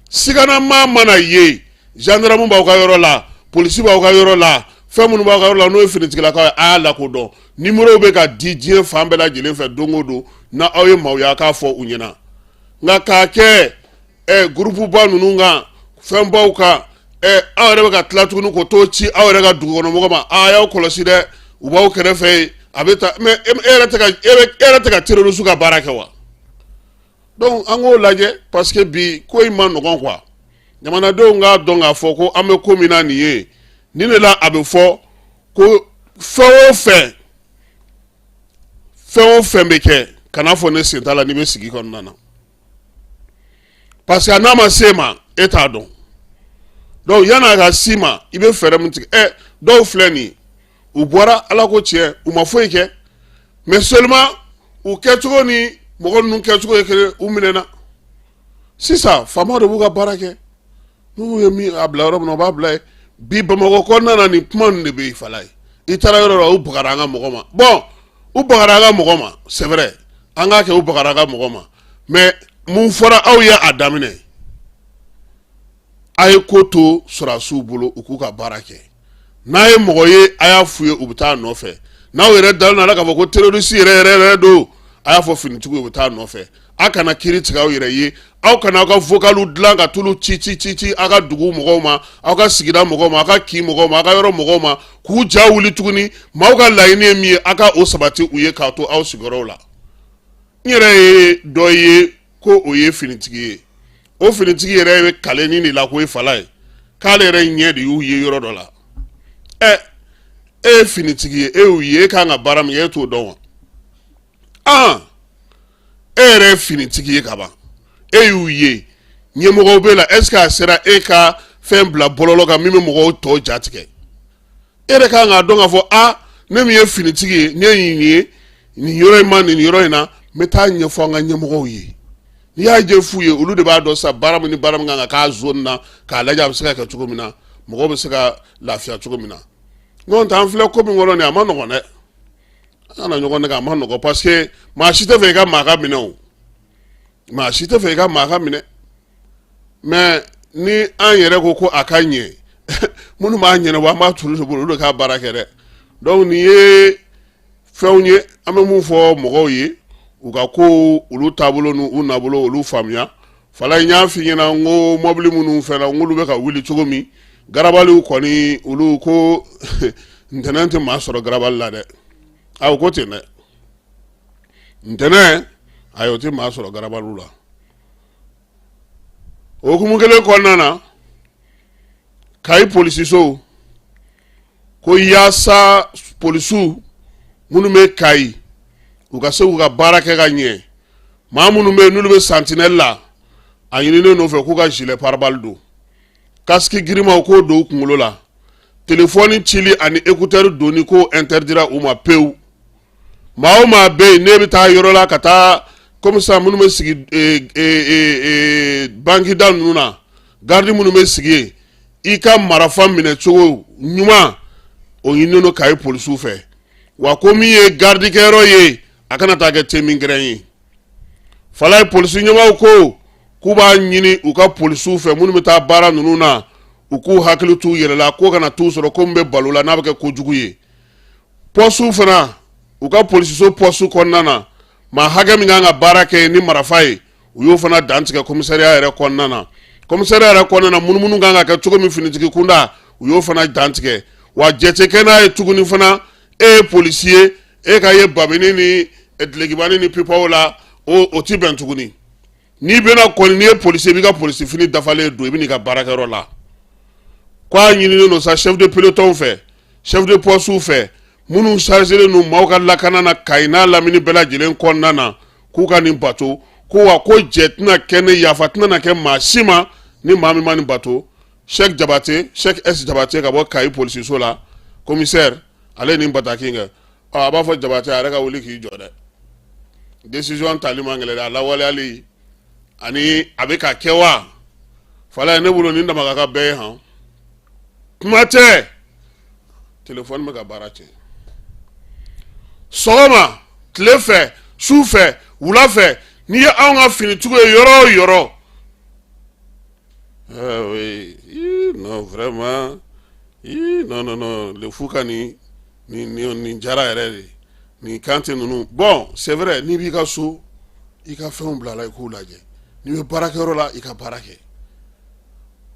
Siganamaa mana ye, gendarme b'aw ka yɔrɔ la, polisi b'aw ka yɔrɔ la, fɛn minnu b'aw ka yɔrɔ la n'o ye finitigilakaw ye, a y'a lakodɔn. Numéro bɛ ka di diɲɛ fan bɛɛ lajɛlen fɛ don o don. Na aw ye maaw ye, a k'a fɔ u ɲɛna. Nka k'a kɛ gurupuba ninnu kan, fɛnbaw kan, aw yɛrɛ bɛ ka tila tuguni k'o t'o ci aw yɛrɛ ka dugukɔnɔmɔgɔ ma, a y'aw kɔlɔsi dɛ, u b'aw kɛrɛfɛ yen, a bɛ taa. Mais e yɛrɛ tɛ ka terroriste ka baara kɛ wa? Donc an k'o lajɛ, parce que bi ko in ma nɔgɔn quoi. Jamanadenw k'a dɔn k'a fɔ ko an bɛ ko min na nin ye nin de la, a bɛ fɔ ko fɛn o fɛn, fɛn o fɛn bɛ kɛ, kana fɔ ne sen t'a la n'i bɛ sigi kɔnɔna na, parce que n'a ma se ma, e t'a dɔn. Donc yan'a ka s'i ma, i bɛ fɛɛrɛ min tigɛ. Dɔw filɛ nin ye, u bɔra, Ala ko tiɲɛ, u ma foyi kɛ, mais seulement u kɛcogo ni mɔgɔ ninnu kɛcogo ye kelen, u minɛna. Sisan faamaw de b'u ka baara kɛ. N'u ye min a bila yɔrɔ min na, u b'a bila yen. Bi Bamakɔ kɔnɔna na, nin kuma ninnu de bɛ yen. Fala ye, i taara yɔrɔ la, u bagara an ka mɔgɔ ma. Bon, u bagara an ka mɔgɔ ma, c'est vrai, an k'a kɛ, u bagara an ka mɔgɔ ma, mais mun fɔra aw ye a daminɛ? A ye ko to sɔrɔdasiw bolo, u k'u ka baara kɛ. N'a ye mɔgɔ ye, a y'a f'u ye, u bɛ taa nɔfɛ. N'aw yɛrɛ dalen la k'a fɔ ko terroriste yɛrɛ yɛrɛ yɛrɛ don, a y'a fɔ finitigiw ye, u bɛ taa nɔfɛ. A kana kiiri tigɛ aw yɛrɛ ye. Aw kana aw ka vocaliw dilan ka t'olu ci ci ci ci aw ka dugu mɔgɔw ma, aw ka sigida mɔgɔw ma, aw ka kin mɔgɔw ma, aw ka yɔrɔ mɔgɔw ma, k'u ja wuli tuguni. Maaw ka laɲini ye min ye, aw ka o sabati u ye k'a to aw sigiyɔrɔw la. N yɛrɛ ye dɔ ye ko o ye finitigi ye. O finitigi yɛrɛ bɛ kale ni de la ko ye fala ye, k'ale yɛrɛ ɲɛ de y'u ye yɔrɔ dɔ la. Ɛ, e ye finitigi ye, e y'u ye, e kan ka baara min kɛ, e t'o dɔn wa? E yɛrɛ ye finitigi ye kaban, e y'u ye, ɲɛmɔgɔw bɛ la, est ce que a sera e ka fɛn bila bɔlɔlɔ kan min bɛ mɔgɔw tɔw jatigɛ? E yɛrɛ kan k'a dɔn k'a fɔ, a ne min ye finitigi ye, ne ye nin ye nin yɔrɔ in ma, nin yɔrɔ in na, n bɛ taa ɲɛfɔ an ka ɲɛmɔgɔw ye. N'i y'a ɲɛf'u ye, olu de b'a dɔn sa baara min ni baara min kan ka k'a zone na, k'a lajɛ a bɛ se ka kɛ cogo min na, mɔgɔw bɛ se ka lafiya cogo min na. N'o tɛ, an filɛ ko min kɔnɔ nin, a ma nɔgɔn dɛ. An kana ɲɔgɔn nɛgɛ, a ma nɔgɔn, parce que maa si tɛ fɛ i ka maa ka minɛ. O maa si tɛ fɛ i ka maa ka minɛ, mais ni an yɛrɛ ko ko a ka ɲɛ, minnu b'a ɲɛnabɔ, an b'a turu de bolo, olu de k'a baara kɛ dɛ. Donc nin ye fɛnw ye, an bɛ mun fɔ mɔgɔw ye, u ka ko olu taabolo n'u nabolo, olu faamuya. Fala, n y'a f'i ɲɛna n ko mɔbili minnu fɛnɛ, n k'olu bɛ ka wuli cogo min, garabaliw kɔni, olu ko ntɛnɛn tɛ maa sɔrɔ garabali la dɛ. A ko ten dɛ, ntɛnɛn, ayi, o tɛ maa sɔrɔ garabaliw la. O hukumu kelen kɔnɔna na, Kayi polisiso ko yaasa polisiw minnu bɛ Kayi, u ka se k'u ka baara kɛ ka ɲɛ, maa minnu bɛ yen n'olu bɛ sentinelle la, a ɲininen nɔfɛ k'u ka gilet pare-balles don, casque girimaw k'o don u kunkolo la, telefɔni cili ani écouteur donni k'o interdira u ma pewu. Maa o maa bɛ yen n'e bɛ taa yɔrɔ la ka taa komi sisan minnu bɛ sigi bankida ninnu na, garidi minnu bɛ sigi yen, i ka marafa minɛcogo ɲuman, o ɲininen don Kayi polisiw fɛ. Wa ko min ye garidikɛyɔrɔ ye, a kana taa kɛ temin gɛrɛn ye. Falaye, polisi ɲɛmaaw ko k'u b'a ɲini u ka polisiw fɛ minnu bɛ taa baara ninnu na, u k'u hakili t'u yɛrɛ la, ko kana t'u sɔrɔ ko min bɛ balo la n'a bɛ kɛ kojugu ye. Pɔsiw fana, u ka polisiso pɔsu kɔnɔna na, maa hakɛ min kan ka baara kɛ ni marafa ye, u y'o fana dantigɛ komisariya yɛrɛ kɔnɔna na. Komisariya yɛrɛ kɔnɔna na, munumunu kan ka kɛ cogo min finitigi kunda, u y'o fana dantigɛ. Wa jɛ tɛ kɛ n'a ye tuguni fana, e ye polisi ye, e ka ye babini ni dulokibani ni pipaw la, o ti bɛn tuguni. N'i bɛna kɔni, n'i ye polisi, i b'i ka polisi fini dafalen don, i bɛ n'i ka baarakɛyɔrɔ la. Ko a ɲininen don sa chef de peloton fɛ, chef de poste fɛ, minnu chargelen don maaw ka lakana na Kayi n'a lamini bɛɛ lajɛlen kɔnɔna na, k'u ka nin bato. Ko wa ko jɛ tɛna kɛ ni yafa tɛna na kɛ maa si ma ni maa min ma nin bato. Cheikh Jabate, Cheikh S Jabate ka bɔ Kayi polisiso la, commissaire, ale ye nin bataki in kɛ. A b'a fɔ Jabate a yɛrɛ ka wuli k'i jɔ dɛ. Décision tali man gɛlɛn dɛ, a lawaleyali ani a bɛ ka kɛ wa. Falaye, ne bolo nin dama ka kan bɛɛ ye han. Kuma tɛ, telefɔni bɛ ka baara tiɲɛ. Sɔgɔma, tile fɛ, su fɛ, wula fɛ, n'i ye anw ka finitigiw ye yɔrɔ o yɔrɔ, ah oui, non vraiment, non non non, le fou ka nin nin nin nin jara yɛrɛ de, nin Kante ninnu. Bon, c'est vrai, n'i b'i ka so, i ka fɛnw bila la, i k'u lajɛ. N'i bɛ baarakɛyɔrɔ la, i ka baara kɛ.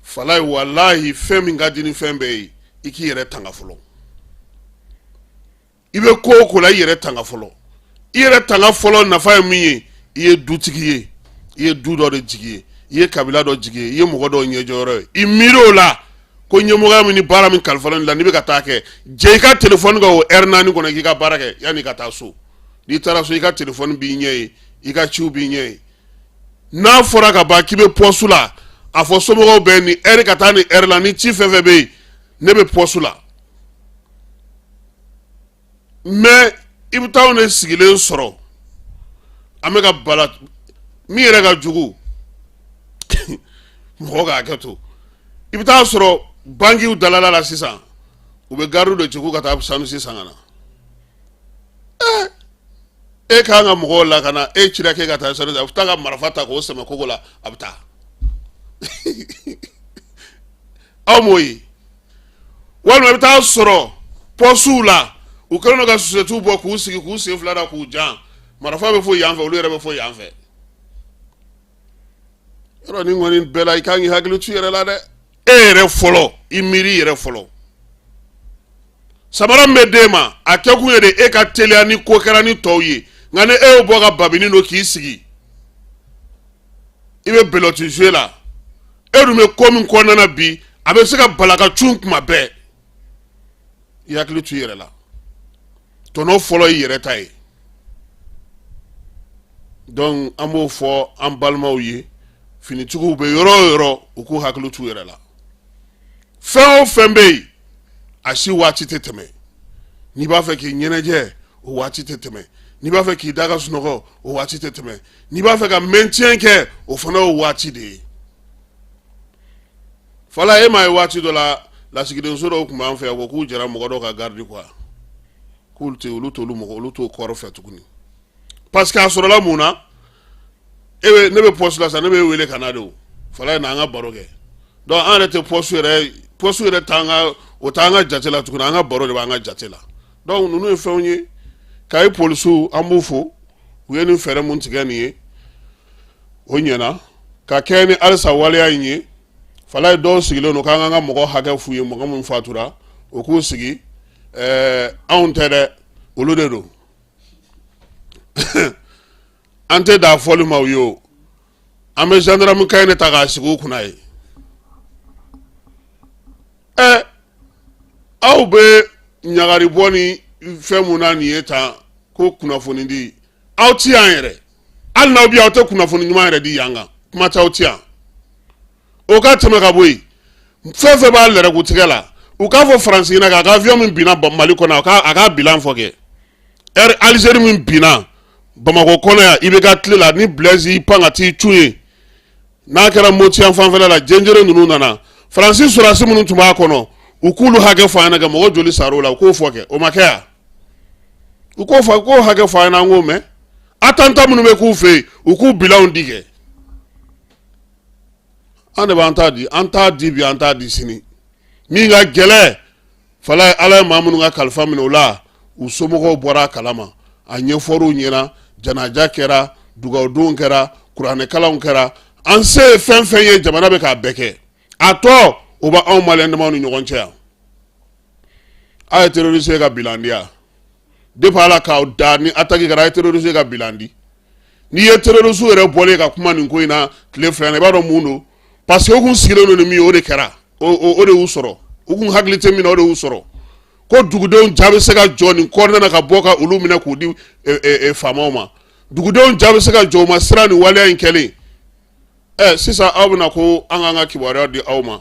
Falaye, walahi, fɛn min ka di ni fɛn bɛɛ ye, i k'i yɛrɛ tanga fɔlɔ. I bɛ ko o ko la, i yɛrɛ tanga fɔlɔ. I yɛrɛ tanga fɔlɔ nafa ye min ye, i ye dutigi ye, i ye du dɔ de jigi ye, i ye kabila dɔ jigi ye, i ye mɔgɔ dɔw ɲɛjɔyɔrɔ ye. I miiri o la ko ɲɛmɔgɔya min ni baara min kalifalen la, n'i bɛ ka taa kɛ, jɛ i ka telefɔni kan o ɛri 4 kɔnɔ, k'i ka baara kɛ yanni i ka taa so. N'i taara so, i ka telefɔni b'i ɲɛ ye, i ka ciw b'i ɲɛ ye. N'a fɔra ka ban k'i bɛ pɔsu la, a fɔ somɔgɔw bɛɛ ni ɛri ka taa ni ɛri la, ni ci fɛn fɛn bɛ yen, ne bɛ pɔsu la. Mais i bɛ taa anw de sigilen sɔrɔ, an bɛ ka bala min yɛrɛ ka jugu, mɔgɔ k'a hakɛ to. I bɛ taa sɔrɔ bankiw dalala la sisan, u bɛ garidiw de ci k'u ka taa sandwich san ka na. E k'an ka mɔgɔw lakana, e cira k'e ka taa sandwich, a bɛ taa ka marifa ta k'o sɛmɛ kogo la, a bɛ taa. Aw m'o ye? Walima i bɛ taa sɔrɔ pɔsiw la, u kɛlen don ka susɛtiw bɔ k'u sigi, k'u sen fila da k'u jan, marifa bɛ fɔ yan fɛ, olu yɛrɛ bɛ fɔ yan fɛ. Yɔrɔ nin kɔni bɛɛ la, i kan k'i hakili to i yɛrɛ la dɛ. E yɛrɛ fɔlɔ, i miiri i yɛrɛ fɔlɔ. Samara min bɛ d'e ma, a kɛkun ye de e ka teliya ni ko kɛra ni tɔw ye. Nka ni e y'o bɔ ka babini don k'i sigi, i bɛ belote jouer la, e dun bɛ ko min kɔnɔna na bi, a bɛ se ka bala ka cun kuma bɛɛ. I hakili to i yɛrɛ la. Tɔnɔ fɔlɔ i yɛrɛ ta ye. Donc an b'o fɔ an balimaw ye, finitigiw bɛ yɔrɔ o yɔrɔ, u k'u hakili t'u yɛrɛ la. Fɛn o fɛn bɛ yen, a si waati tɛ tɛmɛ. N'i b'a fɛ k'i ɲɛnajɛ, o waati tɛ tɛmɛ. N'i b'a fɛ k'i da ka sunɔgɔ, o waati tɛ tɛmɛ. N'i b'a fɛ ka maintien kɛ, o fana y'o waati de ye. Fala, e m'a ye waati dɔ la, lasigidenso dɔw tun b'an fɛ yan, ko k'u jɛra mɔgɔ dɔw ka garidi quoi, k'olu tɛ olu t'olu mɔgɔ olu t'o kɔrɔ fɛ tuguni, parce que a sɔrɔla mun na? E bɛ ne bɛ poste la sisan, ne bɛ wele ka na de. O Fala ye na, an ka baro kɛ. Donc an yɛrɛ tɛ poste yɛrɛ, poste yɛrɛ t'an ka, o t'an ka jate la tuguni, an ka baro de b'an ka jate la. Donc ninnu ye fɛnw ye. Kayi polisiw, an b'u fo, u ye nin fɛɛrɛ mun tigɛ nin ye, o ɲɛna ka kɛ ni halisa waleya in ye. Fala ye, dɔw sigilen don k'an ka mɔgɔ hakɛ f'u ye, mɔgɔ min fatura, o k'u sigi. Anw tɛ dɛ, olu de don. An tɛ da fɔli ma u ye o. An bɛ gendarme ka in ta k'a sigi u kunna ye. Aw bɛ ɲagari bɔ ni fɛn mun na nin ye tan, ko kunnafoni di, aw ti yan yɛrɛ. Hali n'aw bi yan, aw tɛ kunnafoni ɲuman yɛrɛ di yan kan, kuma t'aw ti yan. O ka tɛmɛ ka bɔ yen, fɛn fɛn b'a lɛrɛkutigɛ la, u k'a fɔ Faransi ɲɛna k'a ka avion min binna Mali kɔnɔ, a k'a bilan fɔ kɛ. Air Algérie min binna, Bamakɔ kɔnɔ yan IBK tile la, ni Blaise y'i pan ka t'i cun yen, n'a kɛra Moti yan fanfɛla la, Jenjere ninnu nana, Faransi sɔrɔdasi minnu tun b'a kɔnɔ, u k'olu hakɛ fɔ an ɲɛna kɛ, mɔgɔ joli sar'o la, u k'o fɔ kɛ. O ma kɛ yan? U k'o fɔ, u k'o hakɛ fɔ an ɲɛna, an k'o mɛn. Attentat minnu bɛ k'u fɛ yen, u k'u bilanw di kɛ. An de b'an ta di, an t'a di bi, an t'a di sini. Min ka gɛlɛn fala, Ala ye maa minnu ka kalifa minɛ o la, u somɔgɔw bɔra a kalama, a ɲɛfɔr'u ɲɛna, janaja kɛra, dugawudon kɛra, kuranɛkalanw kɛra. An se ye fɛn fɛn ye, jamana bɛ k'a bɛɛ kɛ. A tɔ, o bɛ anw maliyɛn damaw ni ɲɔgɔn cɛ yan. Aw ye terroriste ka bilan di yan. Depuis Ala k'aw da, ni attaque kɛra, a ye terroriste ka bilan di. N'i ye terroriste yɛrɛ bɔlen ka kuma nin ko in na tile 2 in na, i b'a dɔn mun don, parce que u kun sigilen don ni min ye, o de kɛra, o de y'u sɔrɔ. U kun hakili tɛ min na, o de y'u sɔrɔ, ko dugudenw ja bɛ se ka jɔ nin kɔnɔna na ka bɔ ka olu minɛ k'u di faamaw ma. Dugudenw ja bɛ se ka jɔ, u ma siran nin waleya in kɛlen. Ɛ, sisan aw bɛna ko an k'an ka kibaruya di aw ma.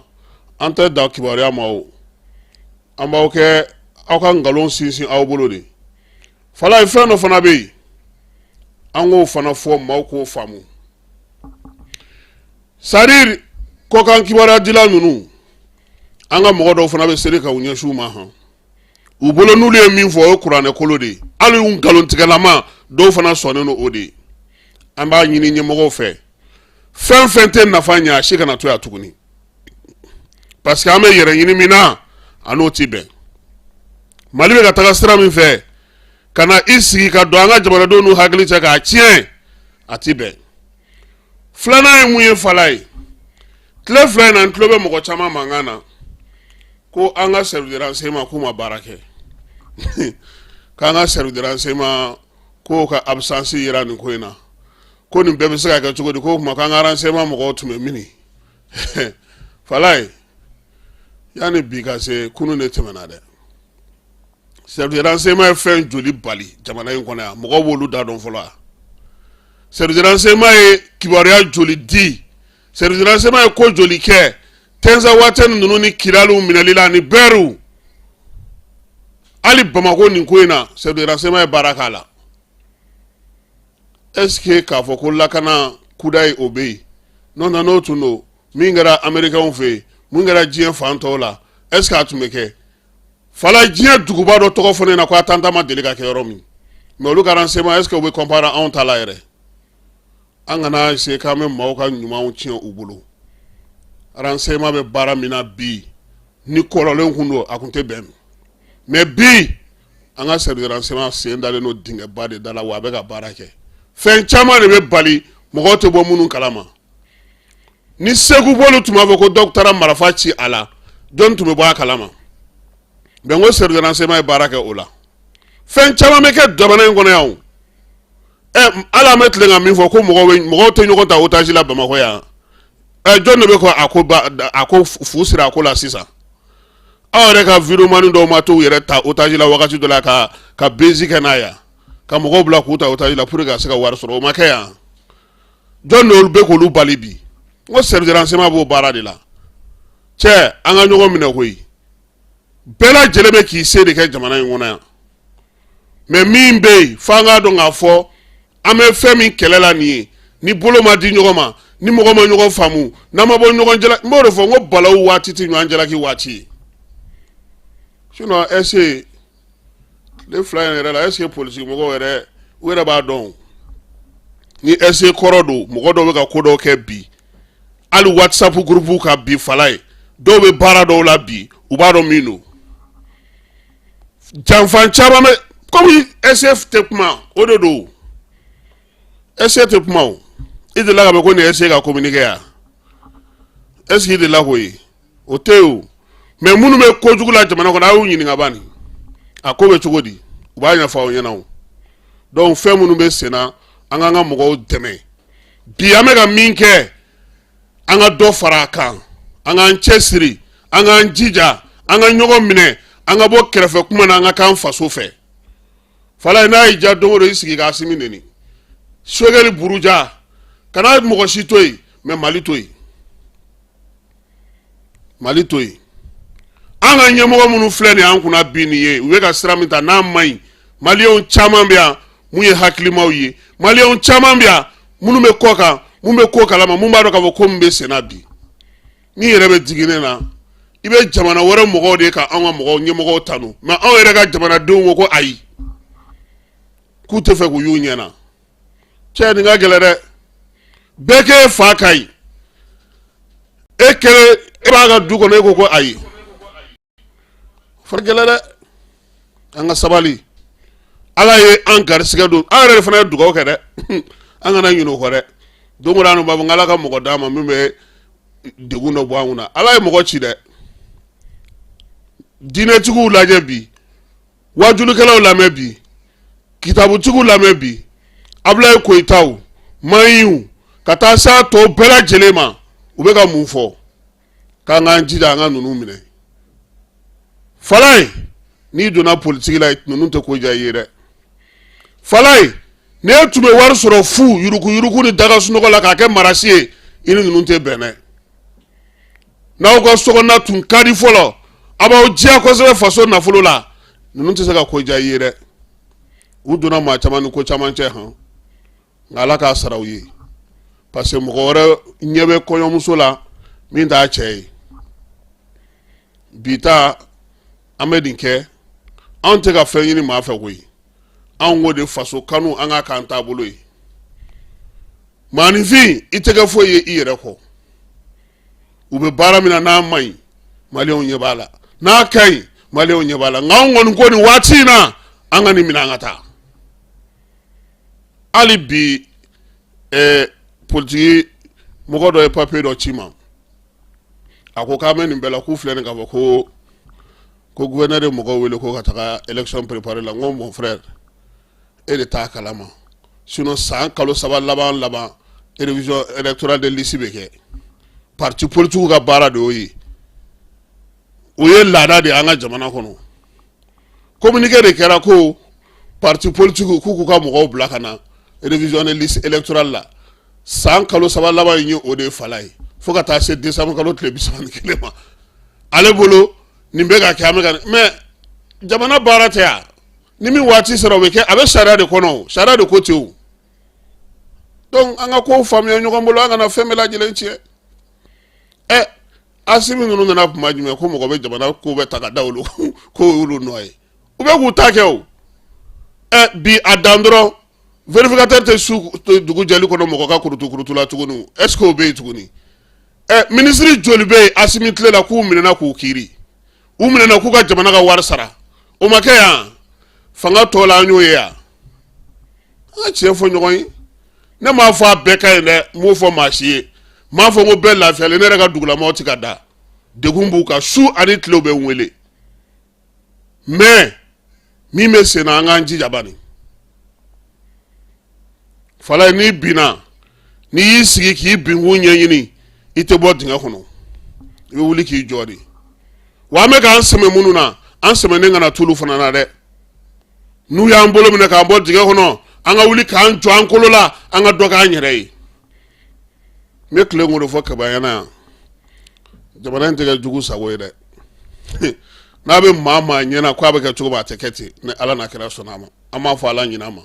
An tɛ dan kibaruya ma o, an b'aw kɛ aw ka nkalon sinsin aw bolo de. Falaye, fɛn dɔ fana bɛ yen, an k'o fana fɔ maaw k'o faamu. C'est-à-dire kɔkan kibaruya dila ninnu, an ka mɔgɔ dɔw fana bɛ seli ka u ɲɛsin u ma han. U bolo, n'olu ye min fɔ, o ye kuranɛ kolo de ye. Hali u nkalontigɛlama dɔw fana sɔnnen don o de ye. An b'a ɲini ɲɛmɔgɔw fɛ, fɛn fɛn tɛ nafa ɲɛ, a si kana to yan tuguni, parce que an bɛ yɛrɛ ɲini min na, a n'o ti bɛn. Mali bɛ ka taga sira min fɛ, ka na i sigi ka don an ka jamanadenw n'u hakili cɛ k'a tiɲɛ, a ti bɛn. Filanan ye mun ye? Falaye, tile 2 in na, n tulo bɛ mɔgɔ caman mankan na ko an ka service de renseignement k'u ma baara kɛ, k'an ka service de renseignement k'o ka absence yera nin ko in na, ko nin bɛɛ bɛ se ka kɛ cogo di, k'o tuma k'an ka renseignement mɔgɔw tun bɛ mini? Falaye, yanni bi ka se, kunun de tɛmɛna dɛ. Service de renseignement ye fɛn joli bali jamana in kɔnɔ yan? Mɔgɔw b'olu da dɔn fɔlɔ wa? Service de renseignement ye kibaruya joli di? Service de renseignement ye ko joli kɛ Tinzawatɛni ninnu ni Kidaliw minɛli la ani bɛɛriw? Hali Bamakɔ nin ko in na, service de renseignement ye baara k'a la. Est ce que k'a fɔ ko lakana kudayi o bɛ yen? N'o tɛ, n'o tun don, min kɛra américains fɛ yen, mun kɛra diɲɛ fan tɔw la, est ce que a tun bɛ kɛ? Fala, diɲɛ duguba dɔ tɔgɔ fɔ ne na ko attentat ma deli ka kɛ yɔrɔ min. Mais olu ka renseignement, est ce que u bɛ comparer anw ta la yɛrɛ? An kana essayer k'an bɛ maaw ka ɲumanw tiɲɛ u bolo. Renseignement bɛ baara min na bi, ni kɔrɔlen kun don, a kun tɛ bɛn. Mais bi, an ka service de renseignement sen dalen don dingɛba de da la, wa a bɛ ka baara kɛ. Fɛn caman de bɛ bali, mɔgɔw tɛ bɔ minnu kalama. Ni Segu bɔlu tun b'a fɔ ko dɔw taara marifa ci a la, jɔn tun bɛ bɔ a kalama? Mais n ko service de renseignement ye baara kɛ o la. Fɛn caman bɛ kɛ jamana in kɔnɔ yan o. Ɛ, hali an bɛ tilen ka min fɔ ko mɔgɔw bɛ mɔgɔw tɛ ɲɔgɔn ta otage la Bamakɔ yan. Ɛ, jɔn de bɛ ko a ko ba a ko fu siri a ko la sisan? Aw yɛrɛ ka vidéoman dɔw ma t'u yɛrɛ ta otage la wagati dɔ la ka buzz kɛ n'a yan, ka mɔgɔw bila k'u ta otage la pour que ka se ka wari sɔrɔ? O ma kɛ yan? Jɔn de bɛ k'olu bali bi? N ko service de renseignement b'o baara de la. Cɛ, an ka ɲɔgɔn minɛ koyi. Bɛɛ lajɛlen bɛ k'i se de kɛ jamana in kɔnɔ yan. Mais min bɛ yen, f'an k'a dɔn k'a fɔ an bɛ fɛn min kɛlɛ la nin ye, ni bolo ma di ɲɔgɔn ma, ni mɔgɔ ma ɲɔgɔn faamu, n'an ma bɔ ɲɔgɔn jala, n b'o de fɔ, n ko balawu waati tɛ ɲɔgɔn jalaki waati ye. Sinon est ce que tile 2 in yɛrɛ la, est ce que polisi mɔgɔw yɛrɛ, u yɛrɛ b'a dɔn ni SE kɔrɔ don? Mɔgɔ dɔw bɛ ka ko dɔw kɛ bi, hali WhatsApp groupe ka bi, Falaye, dɔw bɛ baara dɔw la bi, u b'a dɔn min don. Janfan caman bɛ komi SE tɛ kuma, o de don. SE tɛ kuma o. I delila ka mɛn ko nin SE ka communiqué yan? Est ce que i delila k'o ye? O tɛ yen o. Mais minnu bɛ kojugu la jamana kɔnɔ, a y'u ɲininka bani, a ko bɛ cogo di? U b'a ɲɛfɔ aw ɲɛna o. Donc fɛn minnu bɛ sen na, an k'an ka mɔgɔw dɛmɛ bi. An bɛ ka min kɛ, an ka dɔ fara a kan, an k'an cɛsiri, an k'an jija, an ka ɲɔgɔn minɛ, an ka bɔ kɛrɛfɛ kuma na, an ka k'an faso fɛ. Falaye, n'a y'i diya don o don, i sigi k'Asimi neni, Sogɛli buruja, kana mɔgɔ si to yen, mais Mali to yen, Mali to yen. An ka ɲɛmɔgɔ minnu filɛ nin ye an kunna bi nin ye, u bɛ ka sira min ta, n'a man ɲi, maliyɛnw caman bɛ yan mun ye hakilimaw ye. Maliyɛnw caman bɛ yan minnu bɛ kɔ kan, mun bɛ ko kalama, mun b'a dɔn k'a fɔ ko min bɛ senna bi. N'i yɛrɛ bɛ digi ne na, i bɛ jamana wɛrɛ mɔgɔw de ka anw ka mɔgɔw ɲɛmɔgɔw tanu, mais anw yɛrɛ ka jamanadenw ko ko ayi, k'u tɛ fɛ k'u y'u ɲɛ na. Cɛ, nin ka gɛlɛn dɛ. Bɛɛ k'e fa ka ɲi, e kɛlen e b'a ka du kɔnɔ, e ko ko ayi. Fara gɛlɛn dɛ, an ka sabali. Ala ye an garisigɛ don, an yɛrɛ de fana ye dugawu kɛ dɛ, an kana ɲinɛ o kɔ dɛ. Don o don an b'a fɔ Ala ka mɔgɔ d'an ma min bɛ degun dɔ bɔ an kunna. Ala ye mɔgɔ ci dɛ. Diinɛtigiw lajɛ bi, wajulikɛlaw lamɛn bi, kitabutigiw lamɛn bi, Abulayi Koyitaw, Mayiw, ka taa se a tɔw bɛɛ lajɛlen ma, u bɛ ka mun fɔ? K'an k'an jija an ka ninnu minɛ. Falaye, n'i donna politiki la, ninnu tɛ ko diya i ye dɛ. Falaye, n'e tun bɛ wari sɔrɔ fu yuruguyurugu ni daga sunɔgɔ la k'a kɛ marasi ye, i ni ninnu tɛ bɛn dɛ. N'aw ka sokɔnɔna tun ka di fɔlɔ, a b'aw diya kosɛbɛ faso nafolo la, ninnu tɛ se ka ko diya i ye dɛ. U donna maa caman ni ko caman cɛ han, nka Ala k'a sara u ye, parce que mɔgɔ wɛrɛ ɲɛ bɛ kɔɲɔmuso la min t'a cɛ ye. Bi ta an bɛ nin kɛ, anw tɛ ka fɛn ɲini maa fɛ koyi, anw ko de faso kanu an ka k'an taabolo ye. Maaninfin, i tɛ kɛ foyi ye i yɛrɛ kɔ. U bɛ baara min na, n'a man ɲi, maliyɛnw ɲɛ b'a la, n'a ka ɲi, maliyɛnw ɲɛ b'a la. Nka anw kɔni ko nin waati in na, an ka nin minɛ, an ka taa. Hali bi politiki mɔgɔ dɔ ye papiye dɔ ci ma, a ko k'an bɛ nin bɛɛ la, k'u filɛ nin k'a fɔ ko gouverneur ye mɔgɔw wele ko ka taga élection préparer la. N ko mon frère, e de t'a kalama, sinon san kalo 3 laban laban, révision électorale de liste bɛ kɛ. Parti politique ka baara de y'o ye, o ye laada de ye an ka jamana kɔnɔ. Communiqué de kɛra ko parti politique k'u k'u ka mɔgɔw bila ka na révision de liste électorale la. San kalo 3 laban in ye o de ye fala ye, fo ka taa se décembre kalo tile 31 ma. Ale bolo nin bɛ ka kɛ, an bɛ ka, mais jamana baara tɛ yan. Ni min waati sera, o bɛ kɛ, a bɛ sariya de kɔnɔ, o sariya de ko ten o. Donc an ka kow faamuya ɲɔgɔn bolo, an kana fɛn bɛɛ lajɛlen tiɲɛ. Ɛ, Asimi ninnu nana kuma jumɛn ko mɔgɔ bɛ jamana ko bɛ ta ka da olu ko y'olu nɔ ye, u bɛ k'u ta kɛ o. Ɛ, bi a dan dɔrɔn, vérificateur tɛ su dugu jɛli kɔnɔ mɔgɔ ka kurutu kurutu la tuguni, est ce que o bɛ yen tuguni? Ɛ, minisiri joli bɛ yen Asimi tile la k'u minɛna k'u kiiri, u minɛna k'u ka jamana ka wari sara? O ma kɛ yan fanga tɔ la, an y'o ye yan. An ka tiɲɛ fɔ ɲɔgɔn ye. Ne m'a fɔ a bɛɛ ka ɲi dɛ, n m'o fɔ maa si ye, n m'a fɔ ko bɛɛ lafiyalen. Ne yɛrɛ ka dugulamɔgɔw ti ka da, degun b'u kan su ani tile, u bɛ n wele. Mais min bɛ sen na, an k'an jija bani. Falaye, n'i binna, n'i y'i sigi k'i binkun ɲɛɲini, i tɛ bɔ dingɛ kɔnɔ, i bɛ wuli k'i jɔ de. Wa an bɛ k'an sɛmɛ minnu na, an sɛmɛnen kana t'olu fana na dɛ. N'u y'an bolo minɛ k'an bɔ dingɛ kɔnɔ, an ka wuli k'an jɔ an kolo la, an ka dɔ k'an yɛrɛ ye. N bɛ tile k'o de fɔ Kaba ɲɛna yan, jamana in tɛ kɛ jugu sago ye dɛ. N'a bɛ maa maa ɲɛna k'a bɛ kɛ cogo min, a tɛ kɛ ten. Ni Ala n'a kɛra sɔnna a ma, an b'a fɔ Ala ɲin'a ma.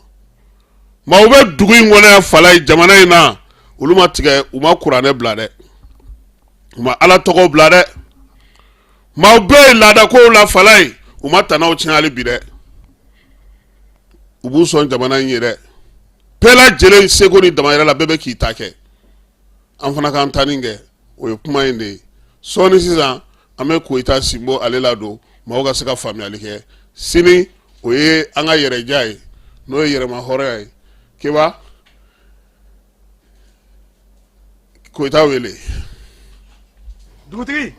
Maaw bɛ dugu in kɔnɔ yan, Falaye, jamana in na, olu ma tigɛ, u ma kuranɛ bila dɛ, u ma Ala tɔgɔ bila dɛ. Maaw bɛ yen laadakow la, Falaye, u ma tanaw tiɲɛ hali bi dɛ. U b'u sɔn jamana in ye dɛ. Bɛɛ lajɛlen seko ni damayira la, bɛɛ bɛ k'i ta kɛ, an fana k'an ta nin kɛ. O ye kuma in de ye. Sɔɔni sisan, an bɛ Koyita Sinbo ale ladon, maaw ka se ka faamuyali kɛ. Sini o ye an ka yɛrɛja ye, n'o ye yɛrɛma hɔrɔnya ye. Keba Koyita wele. Dugutigi,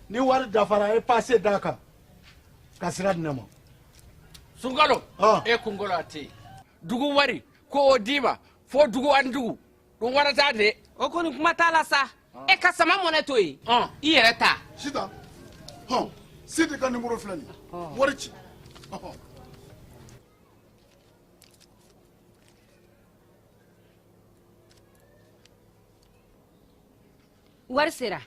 ni wari dafara, e passe d'a kan ka sira di ne ma. Sunkalo, e kunkolo a tɛ yen. Dugu wari ko o d'i ma fo dugu ani dugu dun warata de. O kɔni kuma t'a la sa. E ka sama mɔnɛ to yen, i yɛrɛ ta. Sitan, hɔn, Sidi ka nimoro filɛ nin ye, wari ci. Wari sera.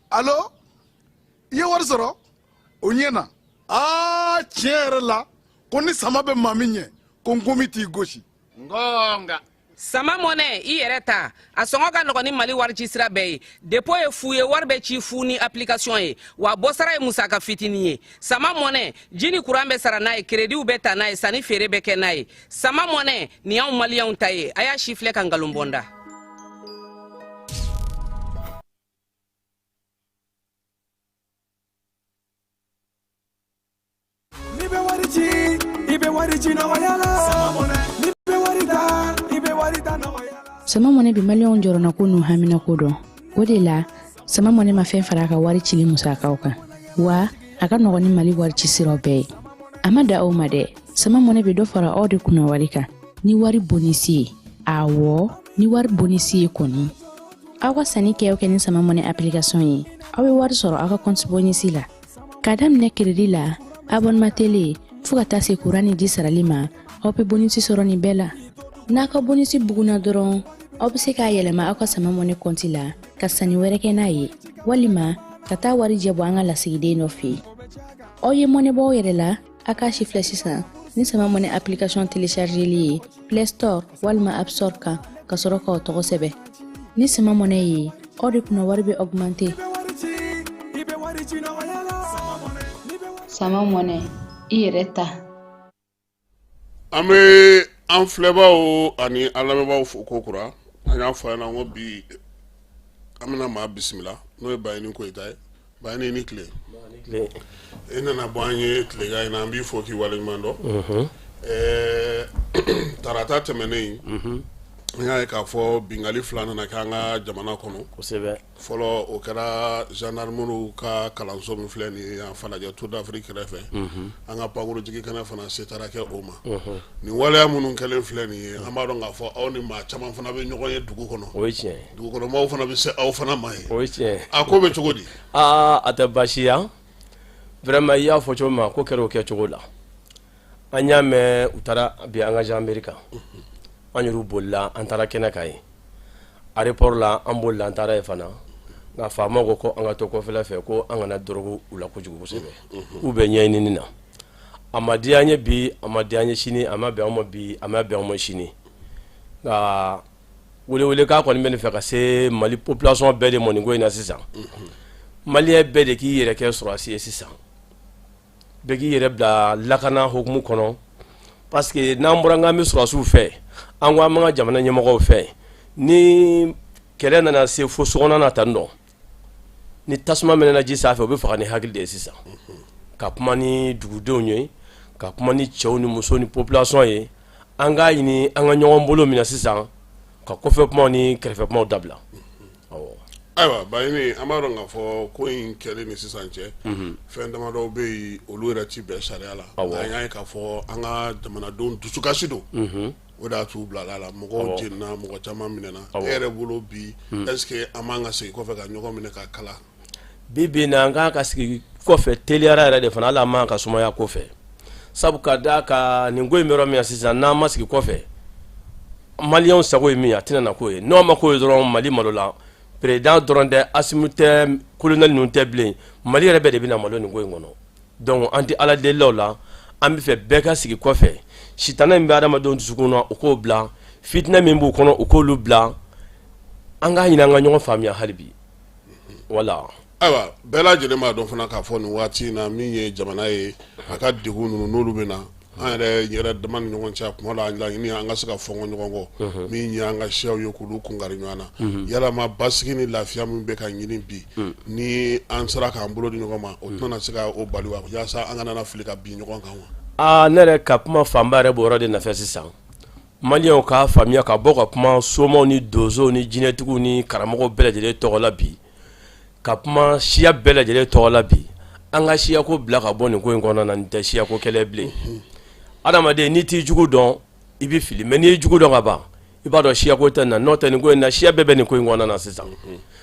Alo, i ye wari sɔrɔ? O ɲɛna. Aa, tiɲɛ yɛrɛ la, ko ni sama bɛ maa min ɲɛ, ko nkomi t'i gosi. Ngonga. Sama Mɔnɛ, i yɛrɛ ta, a sɔngɔ ka nɔgɔn ni Mali warici sira bɛɛ ye. Dépôt ye fu ye, wari bɛ ci fu ni application ye, wa bɔsara ye musaka fitinin ye. Sama Mɔnɛ, ji ni kuran bɛ sara n'a ye, créditw bɛ ta n'a ye, sanni feere bɛ kɛ n'a ye. Sama Mɔnɛ nin y'anw Maliyɛnw ta ye. A y'a si filɛ ka nkalon bɔ n da. N'i bɛ wari ci, i bɛ wari ci nɔgɔya la. N'i bɛ wari ta, i bɛ wari ta nɔgɔya la. Sama Mɔnɛ bɛ Maliyɛnw jɔrɔnako n'u haminako dɔn. O de la, Sama Mɔnɛ ma fɛn fara a ka wari cili musakaw kan, wa a ka nɔgɔn ni Mali wari ci siraw bɛɛ ye. A ma da o ma dɛ, Sama Mɔnɛ bɛ dɔ fara aw de kunna wari kan ni wari bonisi ye. Awɔ, ni wari bonisi ye kɔni. Aw ka sanni kɛ o kɛ ni Sama Mɔnɛ application ye, aw bɛ wari sɔrɔ aw ka compte bonisi la. K'a daminɛ crédit la, abonnement télé, fo ka taa se kuran ni ji sarali ma, aw bɛ bonisi sɔrɔ nin bɛɛ la. N'a ka bonisi bugunna dɔrɔn, aw bɛ se k'a yɛlɛma aw ka Sama Mɔnɛ kɔnti la ka sanni wɛrɛ kɛ n'a ye, walima ka taa wari jɛ bɔ an ka lasigiden dɔ fɛ yen. Aw ye mɔnɛ bɔ aw yɛrɛ la, a k'a si filɛ sisan ni Sama Mɔnɛ application téléchargeli ye Play Store walima App Store kan, ka sɔrɔ k'aw tɔgɔ sɛbɛn. Ni Sama Mɔnɛ ye, aw de kunna wari bɛ augmenter. Sama Mɔnɛ, i yɛrɛ ta. An bɛ an filɛbaaw ani an lamɛnbaaw fo ko kura. An y'a fɔ a ɲɛna ko bi an bɛna maa bisimila, n'o ye Bayini Koyita ye. Bayini, i ni tile. E nana bɔ an ye tilegan in na, an b'i fo k'i waleɲuman dɔn. Tarata tɛmɛnen, an y'a ye k'a fɔ binkanni fila nana kɛ an ka jamana kɔnɔ. Kosɛbɛ. Fɔlɔ, o kɛra gendarmew ka kalanso min filɛ nin ye yan Falajɛ, Tour d'Afrique kɛrɛfɛ. An ka pankurujigi kɛnɛ fana se taara kɛ o ma. Nin waleya minnu kɛlen filɛ nin ye, an b'a dɔn k'a fɔ aw ni maa caman fana bɛ ɲɔgɔn ye dugu kɔnɔ. O ye tiɲɛ ye. Dugukɔnɔmaaw fana bɛ se aw fana ma yen. O ye tiɲɛ ye. A ko bɛ cogo di? Aa, a tɛ baasi ya. Vraiment, i y'a fɔ cogo min na, ko kɛra o kɛcogo la. An y'a mɛn u taara bi an ka gendarmerie kan. An yɛrɛw bolila, an taara kɛnɛ kan yen. Aéroport la, an bolila, an taara yen fana. Nka faamaw ko ko an ka to kɔfɛla fɛ, ko an kana dɔrɔgu u la kojugu kosɛbɛ. K'u bɛ ɲɛɲinini na. A ma diya an ye bi, a ma diya an ye sini, a ma bɛn an ma bi, a ma bɛn an ma sini. Nka welewelekan kɔni bɛ ne fɛ ka se Mali population bɛɛ de ma nin ko in na sisan. Maliyɛn bɛɛ de k'i yɛrɛ kɛ sɔrɔdasi ye sisan. Bɛɛ k'i yɛrɛ bila lakana hukumu kɔnɔ, parce que n'an bɔra k'an bɛ sɔrɔdasiw fɛ, an ko an b'an ka jamana ɲɛmɔgɔw fɛ, ni kɛlɛ nana se fo sokɔnɔ na tan dɔn, ni tasuma mɛnɛna ji sanfɛ, o bɛ faga ni hakili de ye sisan. Ka kuma ni dugudenw ye, ka kuma ni cɛw ni musow ni population ye, an k'a ɲini an ka ɲɔgɔn bolo minɛ sisan, ka kɔfɛ kumaw ni kɛrɛfɛ kumaw dabila. Ayiwa Bayini, an b'a dɔn k'a fɔ ko in kɛlen ni sisan cɛ, fɛn damadɔw bɛ yen, olu yɛrɛ ti bɛn sariya la. An y'a ye k'a fɔ an ka jamanadenw dusukasi don, o de y'a t'u bila la, mɔgɔw jenina, mɔgɔ caman minɛna. E yɛrɛ bolo bi, est-ce que an man ka segin kɔfɛ ka ɲɔgɔn minɛ ka kala? Bi bi na, an kan ka sigi kɔfɛ teliyara yɛrɛ de fana, hali an man ka sumaya kɔfɛ, sabu ka da ka nin ko in bɛ yɔrɔ min na sisan, n'an ma sigi kɔfɛ, Maliyɛnw sago ye min ye, a tɛna na k'o ye. N'o ma k'o ye dɔrɔn, Mali malola. Président dɔrɔn tɛ, Asimi tɛ, colonel ninnu tɛ bilen, Mali yɛrɛ bɛɛ de bɛna malo nin ko in kɔnɔ. Donc an tɛ Ala delilaw la, an bɛ fɛ bɛɛ ka sigi kɔfɛ. Sitanɛ min bɛ adamadenw dusukun na, u k'o bila. Fitinɛ min b'u kɔnɔ, u k'olu bila. An k'a ɲini an ka ɲɔgɔn faamuya hali bi, voilà. Ayiwa, bɛɛ lajɛlen b'a dɔn fana k'a fɔ nin waati in na, min ye jamana ye, a ka degun ninnu n'olu bɛ na, an yɛrɛ yɛrɛ dama ni ɲɔgɔn cɛ, kuma la laɲini an ka se ka fɔnkɔ ɲɔgɔn kɔ, min ye an ka siyaw ye, k'olu kunkari ɲɔgɔn na. Yalama basigi ni lafiya min bɛ ka ɲini bi, ni an sera k'an bolo di ɲɔgɔn ma, o tɛna se ka o bali wa, yaasa an kana fili ka bin ɲɔgɔn kan wa? Aa, ne yɛrɛ ka kuma fanba yɛrɛ b'o yɔrɔ de nɔfɛ sisan. Maliyɛnw k'a faamuya, ka bɔ ka kuma somaw ni donsow ni jinɛtigiw ni karamɔgɔw bɛɛ lajɛlen tɔgɔ la bi, ka kuma siya bɛɛ lajɛlen tɔgɔ la bi, an ka siyako bila ka bɔ nin ko in kɔnɔna na. Nin tɛ siyako kɛlɛ bilen. Adamaden, n'i t'i jugu dɔn, i bɛ fili, mais n'i ye jugu dɔn ka ban, i b'a dɔn siyako tɛ na. N'o tɛ, nin ko in na, siya bɛɛ bɛ nin ko in kɔnɔna na sisan.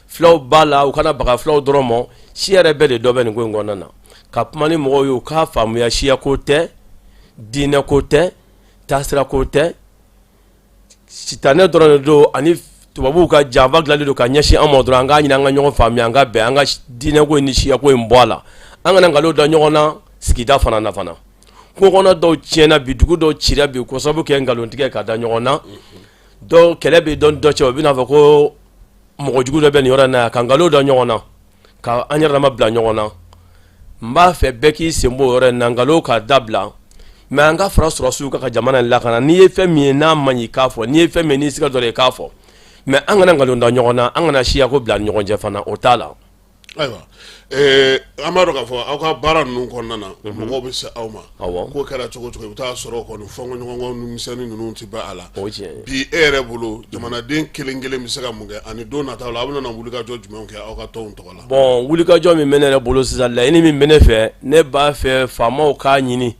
Fulaw b'a la, u kana baga fulaw dɔrɔn ma, siya yɛrɛ bɛɛ de dɔ bɛ nin ko in kɔnɔna na. Ka kuma ni mɔgɔw ye, u k'a faamuya, siyako tɛ, diinɛko tɛ, taasirako tɛ, sitanɛ dɔrɔn de don, ani tubabuw ka janfa dilanlen don ka ɲɛsin an ma dɔrɔn. An k'a ɲini an ka ɲɔgɔn faamuya, an ka bɛn, an ka diinɛko in ni siyako in bɔ a la. An kana nkalon da ɲɔgɔn na sigida fana na fana. Kungo kɔnɔ dɔw tiɲɛna bi, dugu dɔw cira bi k'o sababu kɛ nkalontigɛ ka da ɲɔgɔn na. Dɔw kɛlɛ bɛ dɔ ni dɔ cɛ, o bɛna fɔ ko mɔgɔ jugu dɔ bɛ nin yɔrɔ in na yan, ka nkalon da ɲɔgɔn na, ka an yɛrɛ dama bila ɲɔgɔn na. N b'a fɛ bɛɛ k'i sen bɔ o yɔrɔ in na, nkalon ka dabila, mais an ka fara sɔrɔdasiw kan ka jamana in lakana. N'i ye fɛn min ye n'a man ɲi, i k'a fɔ. N'i ye fɛn min ye n'i siga dɔ la, i k'a fɔ, mais an kana nkalon da ɲɔgɔn na, an kana siyako bila ɲɔgɔn cɛ fana, o t'a la. Ayiwa, an b'a dɔn k'a fɔ aw ka baara ninnu kɔnɔna na, mɔgɔw bɛ se aw ma. Ko kɛra cogo cogo, i bɛ taa sɔrɔ kɔni fɔnkɔɲɔgɔnkɔ misɛnnin ninnu tɛ ban a la. Bi e yɛrɛ bolo, jamanaden kelen kelen bɛ se ka mun kɛ, ani don nataw la aw bɛna wulikajɔ jumɛn kɛ aw ka tɔnw tɔgɔ la? Bon, wulikajɔ min bɛ ne yɛrɛ bolo sisan, laɲini min bɛ ne fɛ, ne b'a fɛ faamaw k'a ɲini.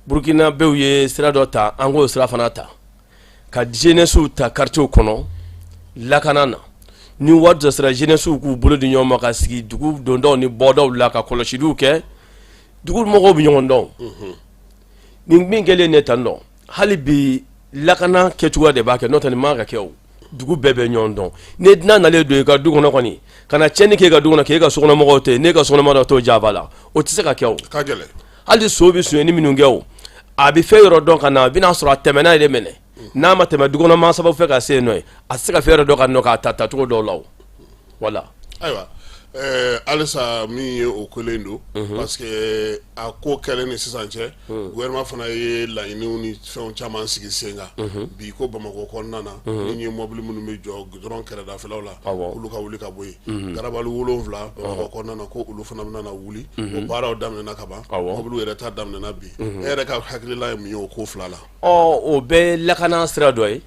Burukinabew ye sira dɔ ta, an k'o sira fana ta, ka jeunesse ta quartier kɔnɔ lakana na. Ni wari dɔ sera, jeunesse k'u bolo di ɲɔgɔn ma ka sigi dugu dondaw ni bɔdaw la ka kɔlɔsiliw kɛ. Dugu mɔgɔw bɛ ɲɔgɔn dɔn. Nin min kɛlen ne tan dɔn, hali bi lakana kɛcogoya de b'a kɛ, n'o tɛ nin man ka kɛ. O dugu bɛɛ bɛ ɲɔgɔn dɔn. Ni dunan nalen don i ka du kɔnɔ kɔni, ka na tiɲɛni kɛ i ka du kɔnɔ, k'e ka sokɔnɔmɔgɔw to yen, n'e ka sokɔnɔmɔgɔw t'o jaba la, o tɛ se ka kɛ. O hali so bɛ sonyɛni minnu kɛ, o a bɛ fɛn yɔrɔ dɔn ka na, a bɛna sɔrɔ a tɛmɛna de minɛ. N'a ma tɛmɛ dukɔnɔmaa sababu fɛ ka se yen nɔ ye, a tɛ se ka fɛn yɔrɔ dɔn ka nɔ k'a ta tacogo dɔw la. Voilà. Ayiwa, halisa min ye o kelen don, parce que a ko kɛlen ni sisan cɛ, gouvernement fana ye laɲiniw ni fɛnw caman sigi sen kan. Bi ko Bamakɔ kɔnɔna na, ni ye mobili minnu bɛ jɔ goudron kɛrɛdafɛlaw la, olu ka wuli ka bɔ yen. Garabali 7 Bamakɔ kɔnɔna na, ko olu fana bɛna na wuli. O baaraw daminɛna ka ban, mobili yɛrɛ ta daminɛna bi. E yɛrɛ ka hakilila ye mun ye o ko fila la? Ɔ, o bɛɛ ye lakana sira dɔ ye.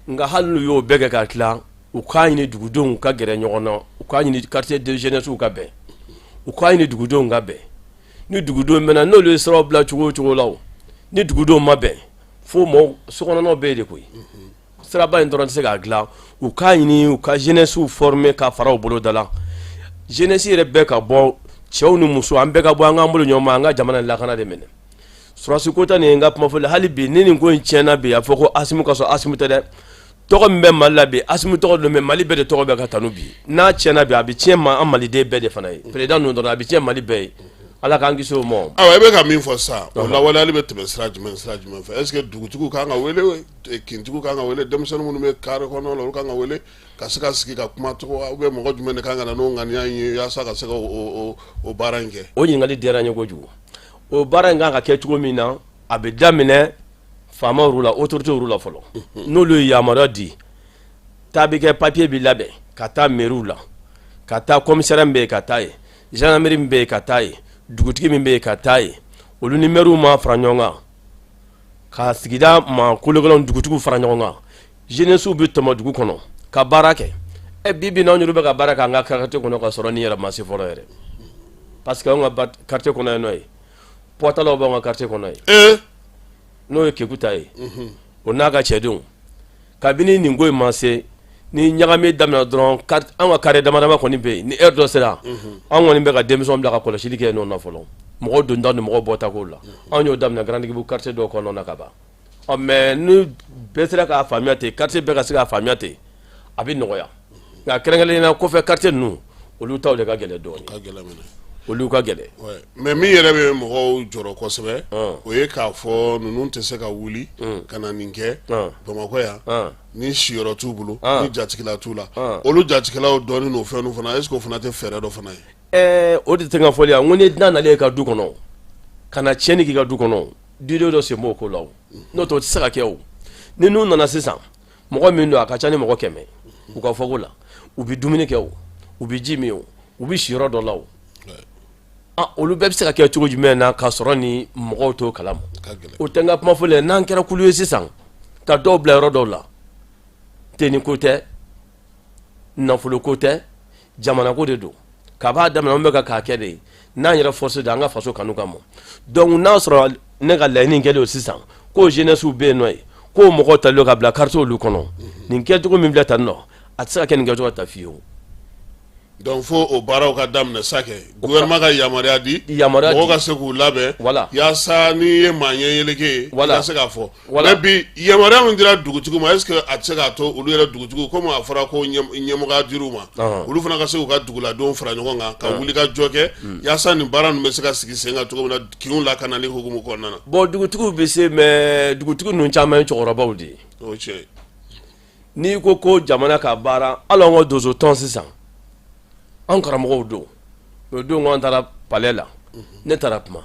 Nka hali n'u y'o bɛɛ kɛ ka tila, u k'a ɲini dugudenw ka gɛrɛ ɲɔgɔn na, u k'a ɲini quartier de jeunesse ka bɛn, u k'a ɲini dugudenw ka bɛn. Ni dugudenw bɛnna, n'olu ye siraw bila cogo o cogo la, o ni dugudenw ma bɛn, fo mɔgɔw sokɔnɔnaw bɛ yen de koyi. Siraba in dɔrɔn tɛ se k'a dilan. U k'a ɲini u ka jeunesse former ka fara u bolo da la. Jeunesse yɛrɛ bɛɛ ka bɔ, cɛw ni muso, an bɛɛ ka bɔ, an k'an bolo ɲɔgɔn ma, an ka jamana lakana de minɛ. Sɔrɔdasi ko ta nin ye n ka kuma fɔli. Hali bi ni nin ko in tiɲɛna bi, a fɔ ko Asimi ka sɔrɔ, Asimi tɛ dɛ. Tɔgɔ min bɛ Mali la bi, Asimi tɔgɔ don, mais Mali bɛɛ de tɔgɔ bɛ ka tanu bi. N'a tiɲɛna bi, a bɛ tiɲɛ ma an maliden bɛɛ de fana ye, président ninnu dɔrɔn, a bɛ tiɲɛ Mali bɛɛ ye. Ala k'an kisi o ma. Ayiwa, e bɛ ka min fɔ sisan, o lawaleyali bɛ tɛmɛ sira jumɛn fɛ? Est ce que dugutigiw kan ka wele, kintigiw kan ka wele, denmisɛnnin minnu bɛ carré kɔnɔ la, olu kan ka wele ka se ka sigi ka kuma tɔgɔ, ou bien mɔgɔ jumɛn de kan ka na n'o ŋaniya in ye yaasa ka se ka o baara in kɛ? O ɲininkali diyara n ye kojugu. O baara in kan ka kɛ cogo min na, a bɛ daminɛ faamaw la, autorité la fɔlɔ. N'olu ye yamaruya di, taa bɛ kɛ, papier bɛ labɛn ka taa mairie la, ka taa commissariat min bɛ yen ka taa yen, gendarmerie min bɛ yen ka taa yen, dugutigi min bɛ yen ka taa yen. Olu ni maires ma fara ɲɔgɔn kan ka sigida maa kologɛlɛnw, dugutigiw fara ɲɔgɔn kan, jeunesse bɛ tɔmɔ dugu kɔnɔ ka baara kɛ. Ɛ, bi bi n'anw yɛrɛ bɛ ka baara kɛ an ka quartier kɔnɔ ka sɔrɔ ni yɛrɛ ma se fɔlɔ yɛrɛ, parce que anw ka quartier kɔnɔ yen nɔ ye, pɔtalaw b'an ka quartier kɔnɔ yen, n'o ye Kekuta ye, o n'a ka cɛdenw. Kabini nin ko in ma se, ni ɲagami daminɛ dɔrɔn, an ka carré dama dama kɔni bɛ yen, ni heure dɔ sera, an kɔni bɛ ka denmisɛnw bila ka kɔlɔsili kɛ yen nɔ fɔlɔ, mɔgɔ donda ni mɔgɔ bɔta ko la. Anw y'o daminɛ Grand quartier dɔw kɔnɔna na ka ban. Ɔ, mais ni bɛɛ sera k'a faamuya ten, quartier bɛɛ ka se k'a faamuya ten, a bɛ nɔgɔya. Nka kɛrɛnkɛrɛnnenya la, kɔfɛ quartier ninnu, olu taw de ka gɛlɛn dɔɔnin, olu ka gɛlɛn. Mais min yɛrɛ bɛ mɔgɔw jɔrɔ kosɛbɛ, o ye k'a fɔ ninnu tɛ se ka wuli ka na nin kɛ Bamakɔ yan ni siyɔrɔ t'u bolo, ni jatigila t'u la. Olu jatigilaw dɔɔnin n'o fɛn fana, est-ce que o fana tɛ fɛɛrɛ dɔ fana ye? Ɛɛ, o de tɛ n ka fɔli yan. N ko ni dunan nalen ka du kɔnɔ ka na tiɲɛni k'i ka du kɔnɔ, duden dɔ sen b'o ko la, n'o tɛ o tɛ se ka kɛ. O ni n'u nana sisan, mɔgɔ min don, a ka ca ni mɔgɔ 100 u ka fɔko la, u bɛ dumuni kɛ, o u bɛ ji min, o u bɛ siyɔrɔ dɔ la, o olu bɛɛ bɛ se ka kɛ cogo jumɛn na ka sɔrɔ ni mɔgɔw t'o kalama? O tɛ n ka kuma fɔli ye. N'an kɛra kulu ye sisan ka dɔw bila yɔrɔ dɔw la, tenue ko tɛ, nafolo ko tɛ, jamana ko de don. K'a b'a daminɛ, an bɛ ka k'a kɛ de ye n'an yɛrɛ force de an ka faso kanu kama. Donc n'a sɔrɔ ne ka laɲini kɛlen o sisan, k'o jeunesse bɛ yen nɔ ye, k'o mɔgɔw talen ka bila quartier olu kɔnɔ, nin kɛcogo min filɛ tan nɔ, a tɛ se ka kɛ nin kɛcogo ta fiyewu. Donc fo o baaraw ka daminɛ sa kɛ gouvernement ka yamaruya di yamaruya mɔgɔw ka se k'u labɛn voilà yaasa n'i ye maa ɲɛ yeleke ye voilà i ka se k'a fɔ mais bi yamaruya min dira dugutigiw ma est ce que a tɛ se k'a to olu yɛrɛ dugutigiw komi a fɔra ko ɲɛmɔgɔya dir'u ma olu fana ka se k'u ka duguladenw fara ɲɔgɔn kan ka wuli ka jɔ kɛ yaasa nin baara ninnu bɛ se ka sigi sen kan cogo min na kinw lakanali hukumu kɔnɔna na. Bon dugutigiw bɛ se mais dugutigi ninnu caman ye cɛkɔrɔbaw de ye. O ye tiɲɛ ye. N'i ko ko jamana ka baara hali an ka donso tɔn sisan an karamɔgɔw don o don an taara palais la ne taara kuma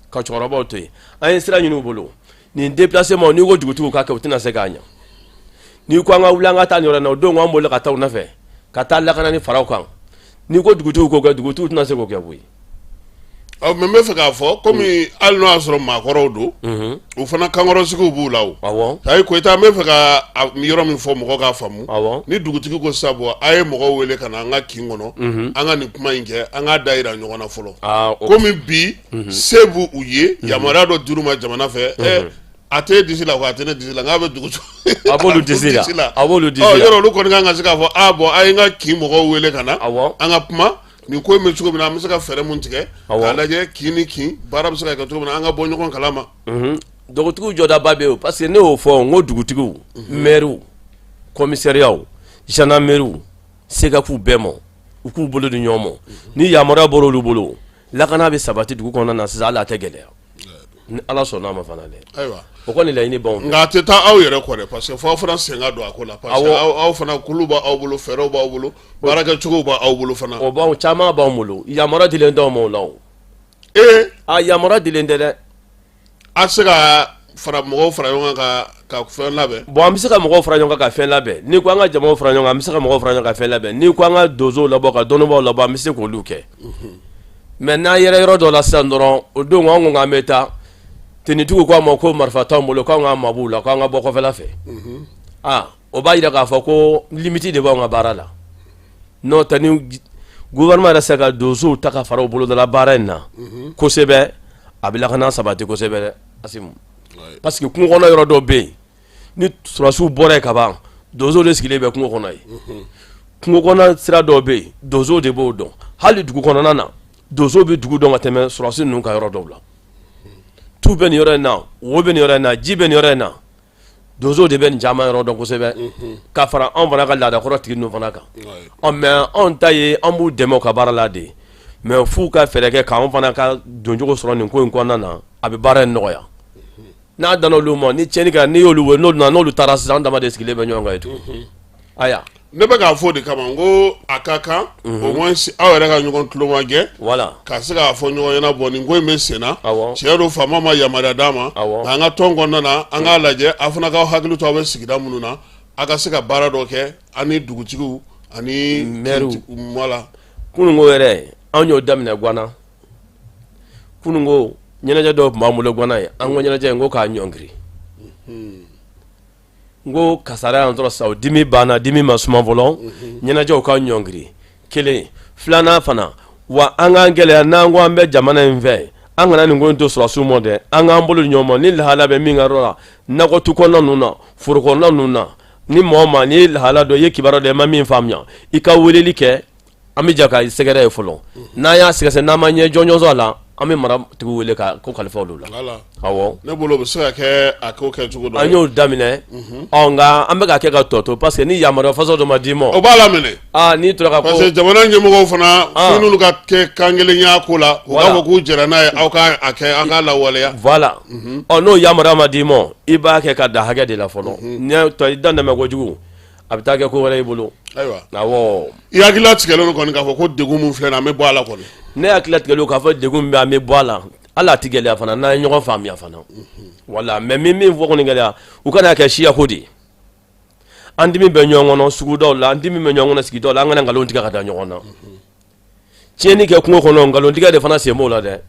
ka cɛkɔrɔbaw to yen an ye sira ɲini u bolo nin déplacement n'i ko dugutigiw k'a kɛ u tɛna se k'a ɲɛ n'i ko an ka wuli an ka taa nin yɔrɔ in na o don an bolila ka taa u nɔfɛ ka taa lakanani fara u kan n'i ko dugutigiw k'o kɛ dugutigiw tɛna se k'o kɛ koyi. Mais n bɛ fɛ k'a fɔ komi hali n'o y'a sɔrɔ maakɔrɔw don u fana kankɔrɔsigiw b'u la o ayi Koyita n bɛ fɛ ka yɔrɔ min fɔ mɔgɔ k'a faamu ni dugutigi ko sisan bon a ye mɔgɔw wele ka na an ka kin kɔnɔ an ka nin kuma in kɛ an k'a da yira ɲɔgɔn na fɔlɔ komi bi se b'u u ye yamaruya dɔ dir'u ma jamana fɛ a tɛ disi la a tɛ ne disi la n'a bɛ dugu a b'olu disi la a b'olu disi la yɔrɔ olu kɔni kan ka se k'a fɔ a bon a ye n ka kin mɔgɔw wele ka na an ka kuma nin ko in bɛ cogo min na an bɛ se ka fɛɛrɛ mun tigɛ k'a lajɛ kin ni kin baara bɛ se ka kɛ cogo min na an ka bɔ ɲɔgɔn kalama dugutigiw jɔdaba bɛ yen parce que ne y'o fɔ n ko dugutigiw maires commissariats gendarmeries se ka k'u bɛɛ ma u k'u bolo di ɲɔgɔn ma ni yamaruya bɔra olu bolo lakana bɛ sabati dugu kɔnɔna na sisan hali a tɛ gɛlɛya ni Ala sɔnna a ma fana dɛ ayiwa o kɔni laɲini b'anw fɛ nka a tɛ taa aw yɛrɛ kɔ dɛ parce que f'aw fana sen ka don a ko la parce que aw fana kulu b'aw bolo fɛɛrɛw b'aw bolo baarakɛcogow b'aw bolo fana o b'anw caman b'anw bolo yamaruya dilen t'anw ma o la o ee a yamaruya dilen tɛ dɛ a tɛ se ka fara mɔgɔw fara ɲɔgɔn kan ka fɛn labɛn bon an bɛ se ka mɔgɔw fara ɲɔgɔn kan ka fɛn labɛn n'i ko an ka jamaw fara ɲɔgɔn kan an bɛ se ka mɔgɔw fara ɲɔgɔn kan ka fɛn labɛn n'i ko an ka donsow labɔ ka dɔnnibaaw labɔ an bɛ se k'olu kɛ mais n'an yɛrɛ yɔrɔ dɔ la sisan dɔrɔn o don an ko k'an bɛ taa tenitigiw k'an ma ko marifa t'anw bolo k'an k'an mabɔ u la k'an ka bɔ kɔfɛla fɛ aa o b'a jira k'a fɔ ko limite de b'anw ka baara la n'o tɛ ni gouvernement yɛrɛ se ka donsow ta ka fara u bolodala baara in na kosɛbɛ a bɛ lakana sabati kosɛbɛ dɛ Asimu parce que kungo kɔnɔ yɔrɔ dɔw bɛ yen ni sɔrɔdasiw bɔra yen ka ban donsow de sigilen bɛ kungo kɔnɔ yen kungo kɔnɔ sira dɔw bɛ yen donsow de b'o dɔn hali dugu kɔnɔna na donsow bɛ dugu dɔn ka tɛmɛ sɔrɔdasi ninnu kan yɔrɔ dɔw la tu bɛ nin yɔrɔ in na wo bɛ nin yɔrɔ in na ji bɛ nin yɔrɔ in na donsow de bɛ nin caman yɔrɔ dɔn kosɛbɛ ka fara anw fana ka laadakɔrɔ tigi ninnu fana kan ɔ mais anw ta ye an b'u dɛmɛ u ka baara la de mais f'u ka fɛɛrɛ kɛ k'anw fana ka doncogo sɔrɔ nin ko in kɔnɔna na a bɛ baara in nɔgɔya n'a danna olu ma ni tiɲɛni kɛra n'i y'olu wele n'olu nana n'olu taara sisan an dama de sigilen bɛ ɲɔgɔn kan yen tugun ayiwa ne bɛ k'a fɔ o de kama n ko a ka kan au moins aw yɛrɛ ka ɲɔgɔn tulomajɛ voilà ka se k'a fɔ ɲɔgɔn ɲɛna bon nin ko in bɛ sen na tiɲɛ don faama ma yamaruya d'an ma nka an ka tɔn kɔnɔna na an k'a lajɛ aw fana k'aw hakili to aw bɛ sigida minnu na a ka se ka baara dɔ kɛ an ni dugutigiw ani maires voilà kununko yɛrɛ anw y'o daminɛ Gwana kununko ɲɛnajɛ dɔw tun b'an bolo Gwana ye an ko ɲɛnajɛ in ko k'a ɲɔngiri n ko kasara y'an sɔrɔ sa o dimi banna dimi ma suma fɔlɔ ɲɛnajɛw ka ɲɔngiri kelen filanan fana wa an k'an gɛlɛya n'an ko an bɛ jamana in fɛ an kana nin ko in to sɔrɔdasiw ma dɛ an k'an bolo di ɲɔgɔn ma ni lahala bɛ min ka yɔrɔ la nakɔtu kɔnɔna ninnu na foro kɔnɔna ninnu na ni mɔgɔ ma n'i ye lahala dɔn i ye kibaruya dɔn i ma min faamuya i ka weleli kɛ an bɛ jɛ ka sɛgɛrɛ ye fɔlɔ n'an y'a sɛgɛsɛgɛ n'an ma ɲɛ jɔnjɔn sɔrɔ a la an bɛ mara tigiw wele ka ko kalifa olu la awɔ ne bolo o bɛ se ka kɛ a ko kɛcogo dɔ an y'o daminɛ ɔ nka an bɛ ka kɛ ka tɔ to parce que ni yamaruya façon dɔ ma d'i ma o b'a la minɛ aa n'i tora ka ko parce que jamana ɲɛmɔgɔw fana fo n'olu ka kɛ kankelenya ko la u k'a fɔ k'u jɛra n'a ye aw ka a kɛ aw k'a lawaleya voilà ɔ n'o yamaruya ma d'i ma i b'a kɛ ka dan hakɛ de la fɔlɔ n'i i dan tɛmɛ kojugu a bɛ taa kɛ ko wɛrɛ i bolo ayiwa awɔ i hakili latigɛlen don kɔni k'a fɔ ko degun min filɛ nin ye an bɛ bɔ a la kɔni ne hakili latigɛlen k'a fɔ degun min bɛ an bɛ bɔ a la hali a tɛ gɛlɛya fana n'an ye ɲɔgɔn faamuya fana wala mais min min fɔ kɔni gɛlɛya u kana kɛ siyako de ye an dimi bɛ ɲɔgɔn kɔnɔ sugudaw la an dimi bɛ ɲɔgɔn kɔnɔ sigidaw la an kana nkalon tigɛ ka da ɲɔgɔn na tiɲɛni kɛ kungo kɔnɔ nkalontigɛ de fana sen b'o la dɛ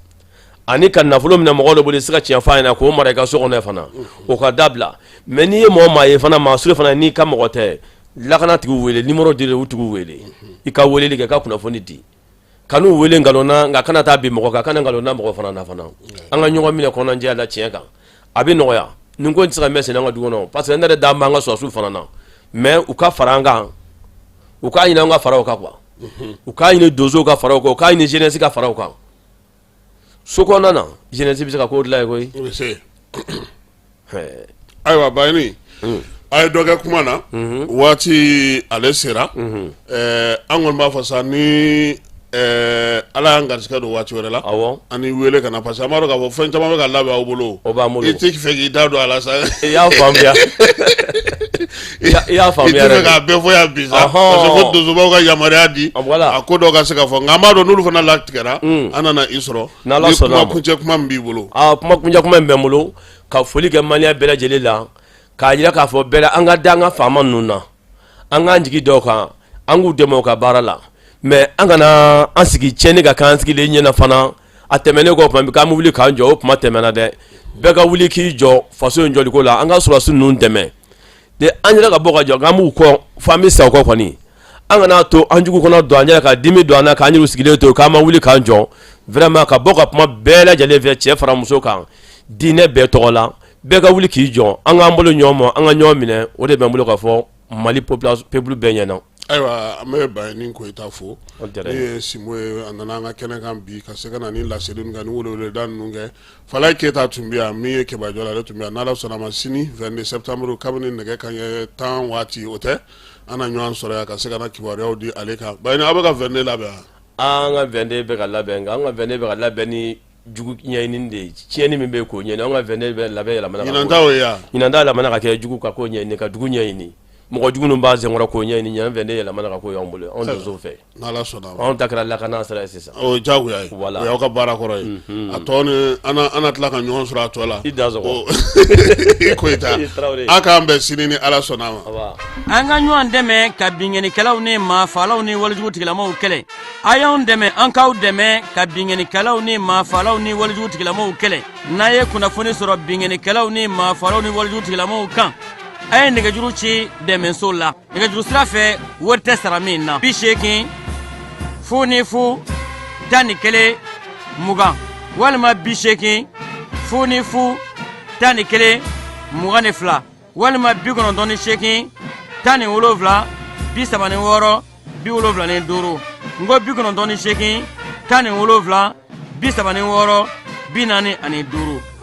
ani ka nafolo minɛ mɔgɔ dɔ bolo i se ka tiɲɛ f'a ɲɛna k'o mara i ka so kɔnɔ fana o ka dabila mais n'i ye mɔgɔ maa ye fana maa sure fana n'i ka mɔgɔ tɛ lakana tigiw wele numéro di u tigiw wele i ka weleli kɛ i ka kunnafoni di kan'u wele nkalon na nka kana taa bin mɔgɔ kan kana nkalon da mɔgɔ fana na fana an ka ɲɔgɔn minɛ kɔnɔnajɛya la tiɲɛ kan a bɛ nɔgɔya nin ko in tɛ se ka mɛn sen an ka du kɔnɔ parce que ne yɛrɛ da b'an ka sɔrɔdasiw fana na mais u ka fara an kan u k'a ɲini an ka fara u kan quoi. U k'a ɲini donsow ka fara u kan, u k'a ɲini jeunesse ka fara u kan. So kɔnɔna na, jeunesse bɛ se ka ko dilan yen koyi. O bɛ se. Ayiwa Bayini, a ye dɔ kɛ kuma na, waati ale sera. An kɔni b'a fɔ sa ni Ala y'an garisɛgɛ don waati wɛrɛ la, an n'i wele ka na, parce que an b'a dɔn k'a fɔ fɛn caman bɛ ka labɛn aw bolo. O b'an bolo. I tɛ fɛ k'i da don a la sa. I y'a faamuya. I y'a faamuya. I tɛ fɛ k'a bɛɛ fɔ yan bi sa, parce que fo donsobaw ka yamaruya di a ko dɔw ka se ka fɔ, nka an b'a dɔn n'olu fana latigɛra, an nana i sɔrɔ. N'Ala sɔnna a ma. Ni kuma kuncɛ kuma min b'i bolo. Aa, kuma kuncɛ kuma min bɛ n bolo, ka foli kɛ maliyɛn bɛɛ lajɛlen la, k'a jira k'a fɔ bɛɛ la, an ka da an ka faama ninnu na, an k'an jigi da u kan, an k'u dɛmɛ u ka baara la, mais an kana an sigi tiɲɛni ka k'an sigilen ɲɛna fana. A tɛmɛnen kɔ, tuma k'an bɛ wuli k'an jɔ, o kuma tɛmɛna dɛ. Bɛɛ ka wuli k'i jɔ faso in jɔliko la, an ka sɔrɔdasi ninnu dɛmɛ de. An yɛrɛ ka bɔ ka jɔ k'an b'u kɔ fo an bɛ sa u kɔ kɔni, an kana to an jugu kɔnɔ don an yɛrɛ ka dimi don an na, k'an yɛrɛ sigilen to k'an ma wuli k'an jɔ. Vraiment, ka bɔ ka kuma bɛɛ lajɛlen fɛ, cɛ fara muso kan, diinɛ bɛɛ tɔgɔ la, bɛɛ ka wuli k'i jɔ, an k'an bolo ɲɔgɔn ma, an ka ɲɔgɔn minɛ. O de bɛ n bolo ka fɔ Mali peuple bɛɛ ɲɛna. Ayiwa, an bɛ Bayini Koyita fo, min ye Sinbo ye. A nana an ka kɛnɛ kan bi ka se ka na ni laseli kɛ, ni weleweleda ninnu kɛ. Falaye Keyita tun bɛ yan, min ye Kebajɔ la, ale tun bɛ yan. N'Ala sɔnna a ma, sini 22 septembre, kabini nɛgɛ kanɲɛ 10 waati, o tɛ, an na ɲɔgɔn sɔrɔ yan ka se ka na kibaruyaw di ale kan. Bayini, aw bɛ ka 22 labɛn wa? An ka 22 bɛ ka labɛn, nka an ka 22 bɛ ka labɛn ni jugu ɲɛɲini de ye. Tiɲɛni min bɛ yen, k'o ɲɛɲini. An ka 22 bɛ labɛn yɛlɛmana ka Ɲinan ta o ye wa? Ɲinan ta yɛlɛmana ka kɛ jugu ka ko ɲɛɲini, ka dugu ɲɛɲini, mɔgɔ jugu ninnu b'an senkɔrɔ k'o ɲɛɲini. Ɲinan 22 yɛlɛmana ka k'o y'anw bolo, anw donsow fɛ. N'Ala sɔnna a ma. Anw ta kɛra lakana sira ye sisan. O ye diyagoya ye. Voilà. O y'aw ka baara kɔrɔ ye. A tɔ ni an na tila ka ɲɔgɔn sɔrɔ a tɔ la. I dansɔgɔ. I Koyita. I Tarawele. A k'an bɛn sini ni Ala sɔnna a ma. An ka ɲɔgɔn dɛmɛ ka binkannikɛlaw ni maafaalaw ni walejugu tigilamaw kɛlɛ. A y'anw dɛmɛ, an k'aw dɛmɛ ka binkannikɛlaw ni maafaalaw ni walejugu tigilamaw kɛlɛ. N'a ye kunnafoni sɔrɔ binkannikɛlaw ni maafaalaw ni walejugu tigilamaw kan, a ye nɛgɛjuru ci dɛmɛso la nɛgɛjuru sira fɛ, wari tɛ sara min na: 80 0 0 11 20, walima 80 0 0 11 22, walima 98 17 36 75. N ko 98 17 36 45.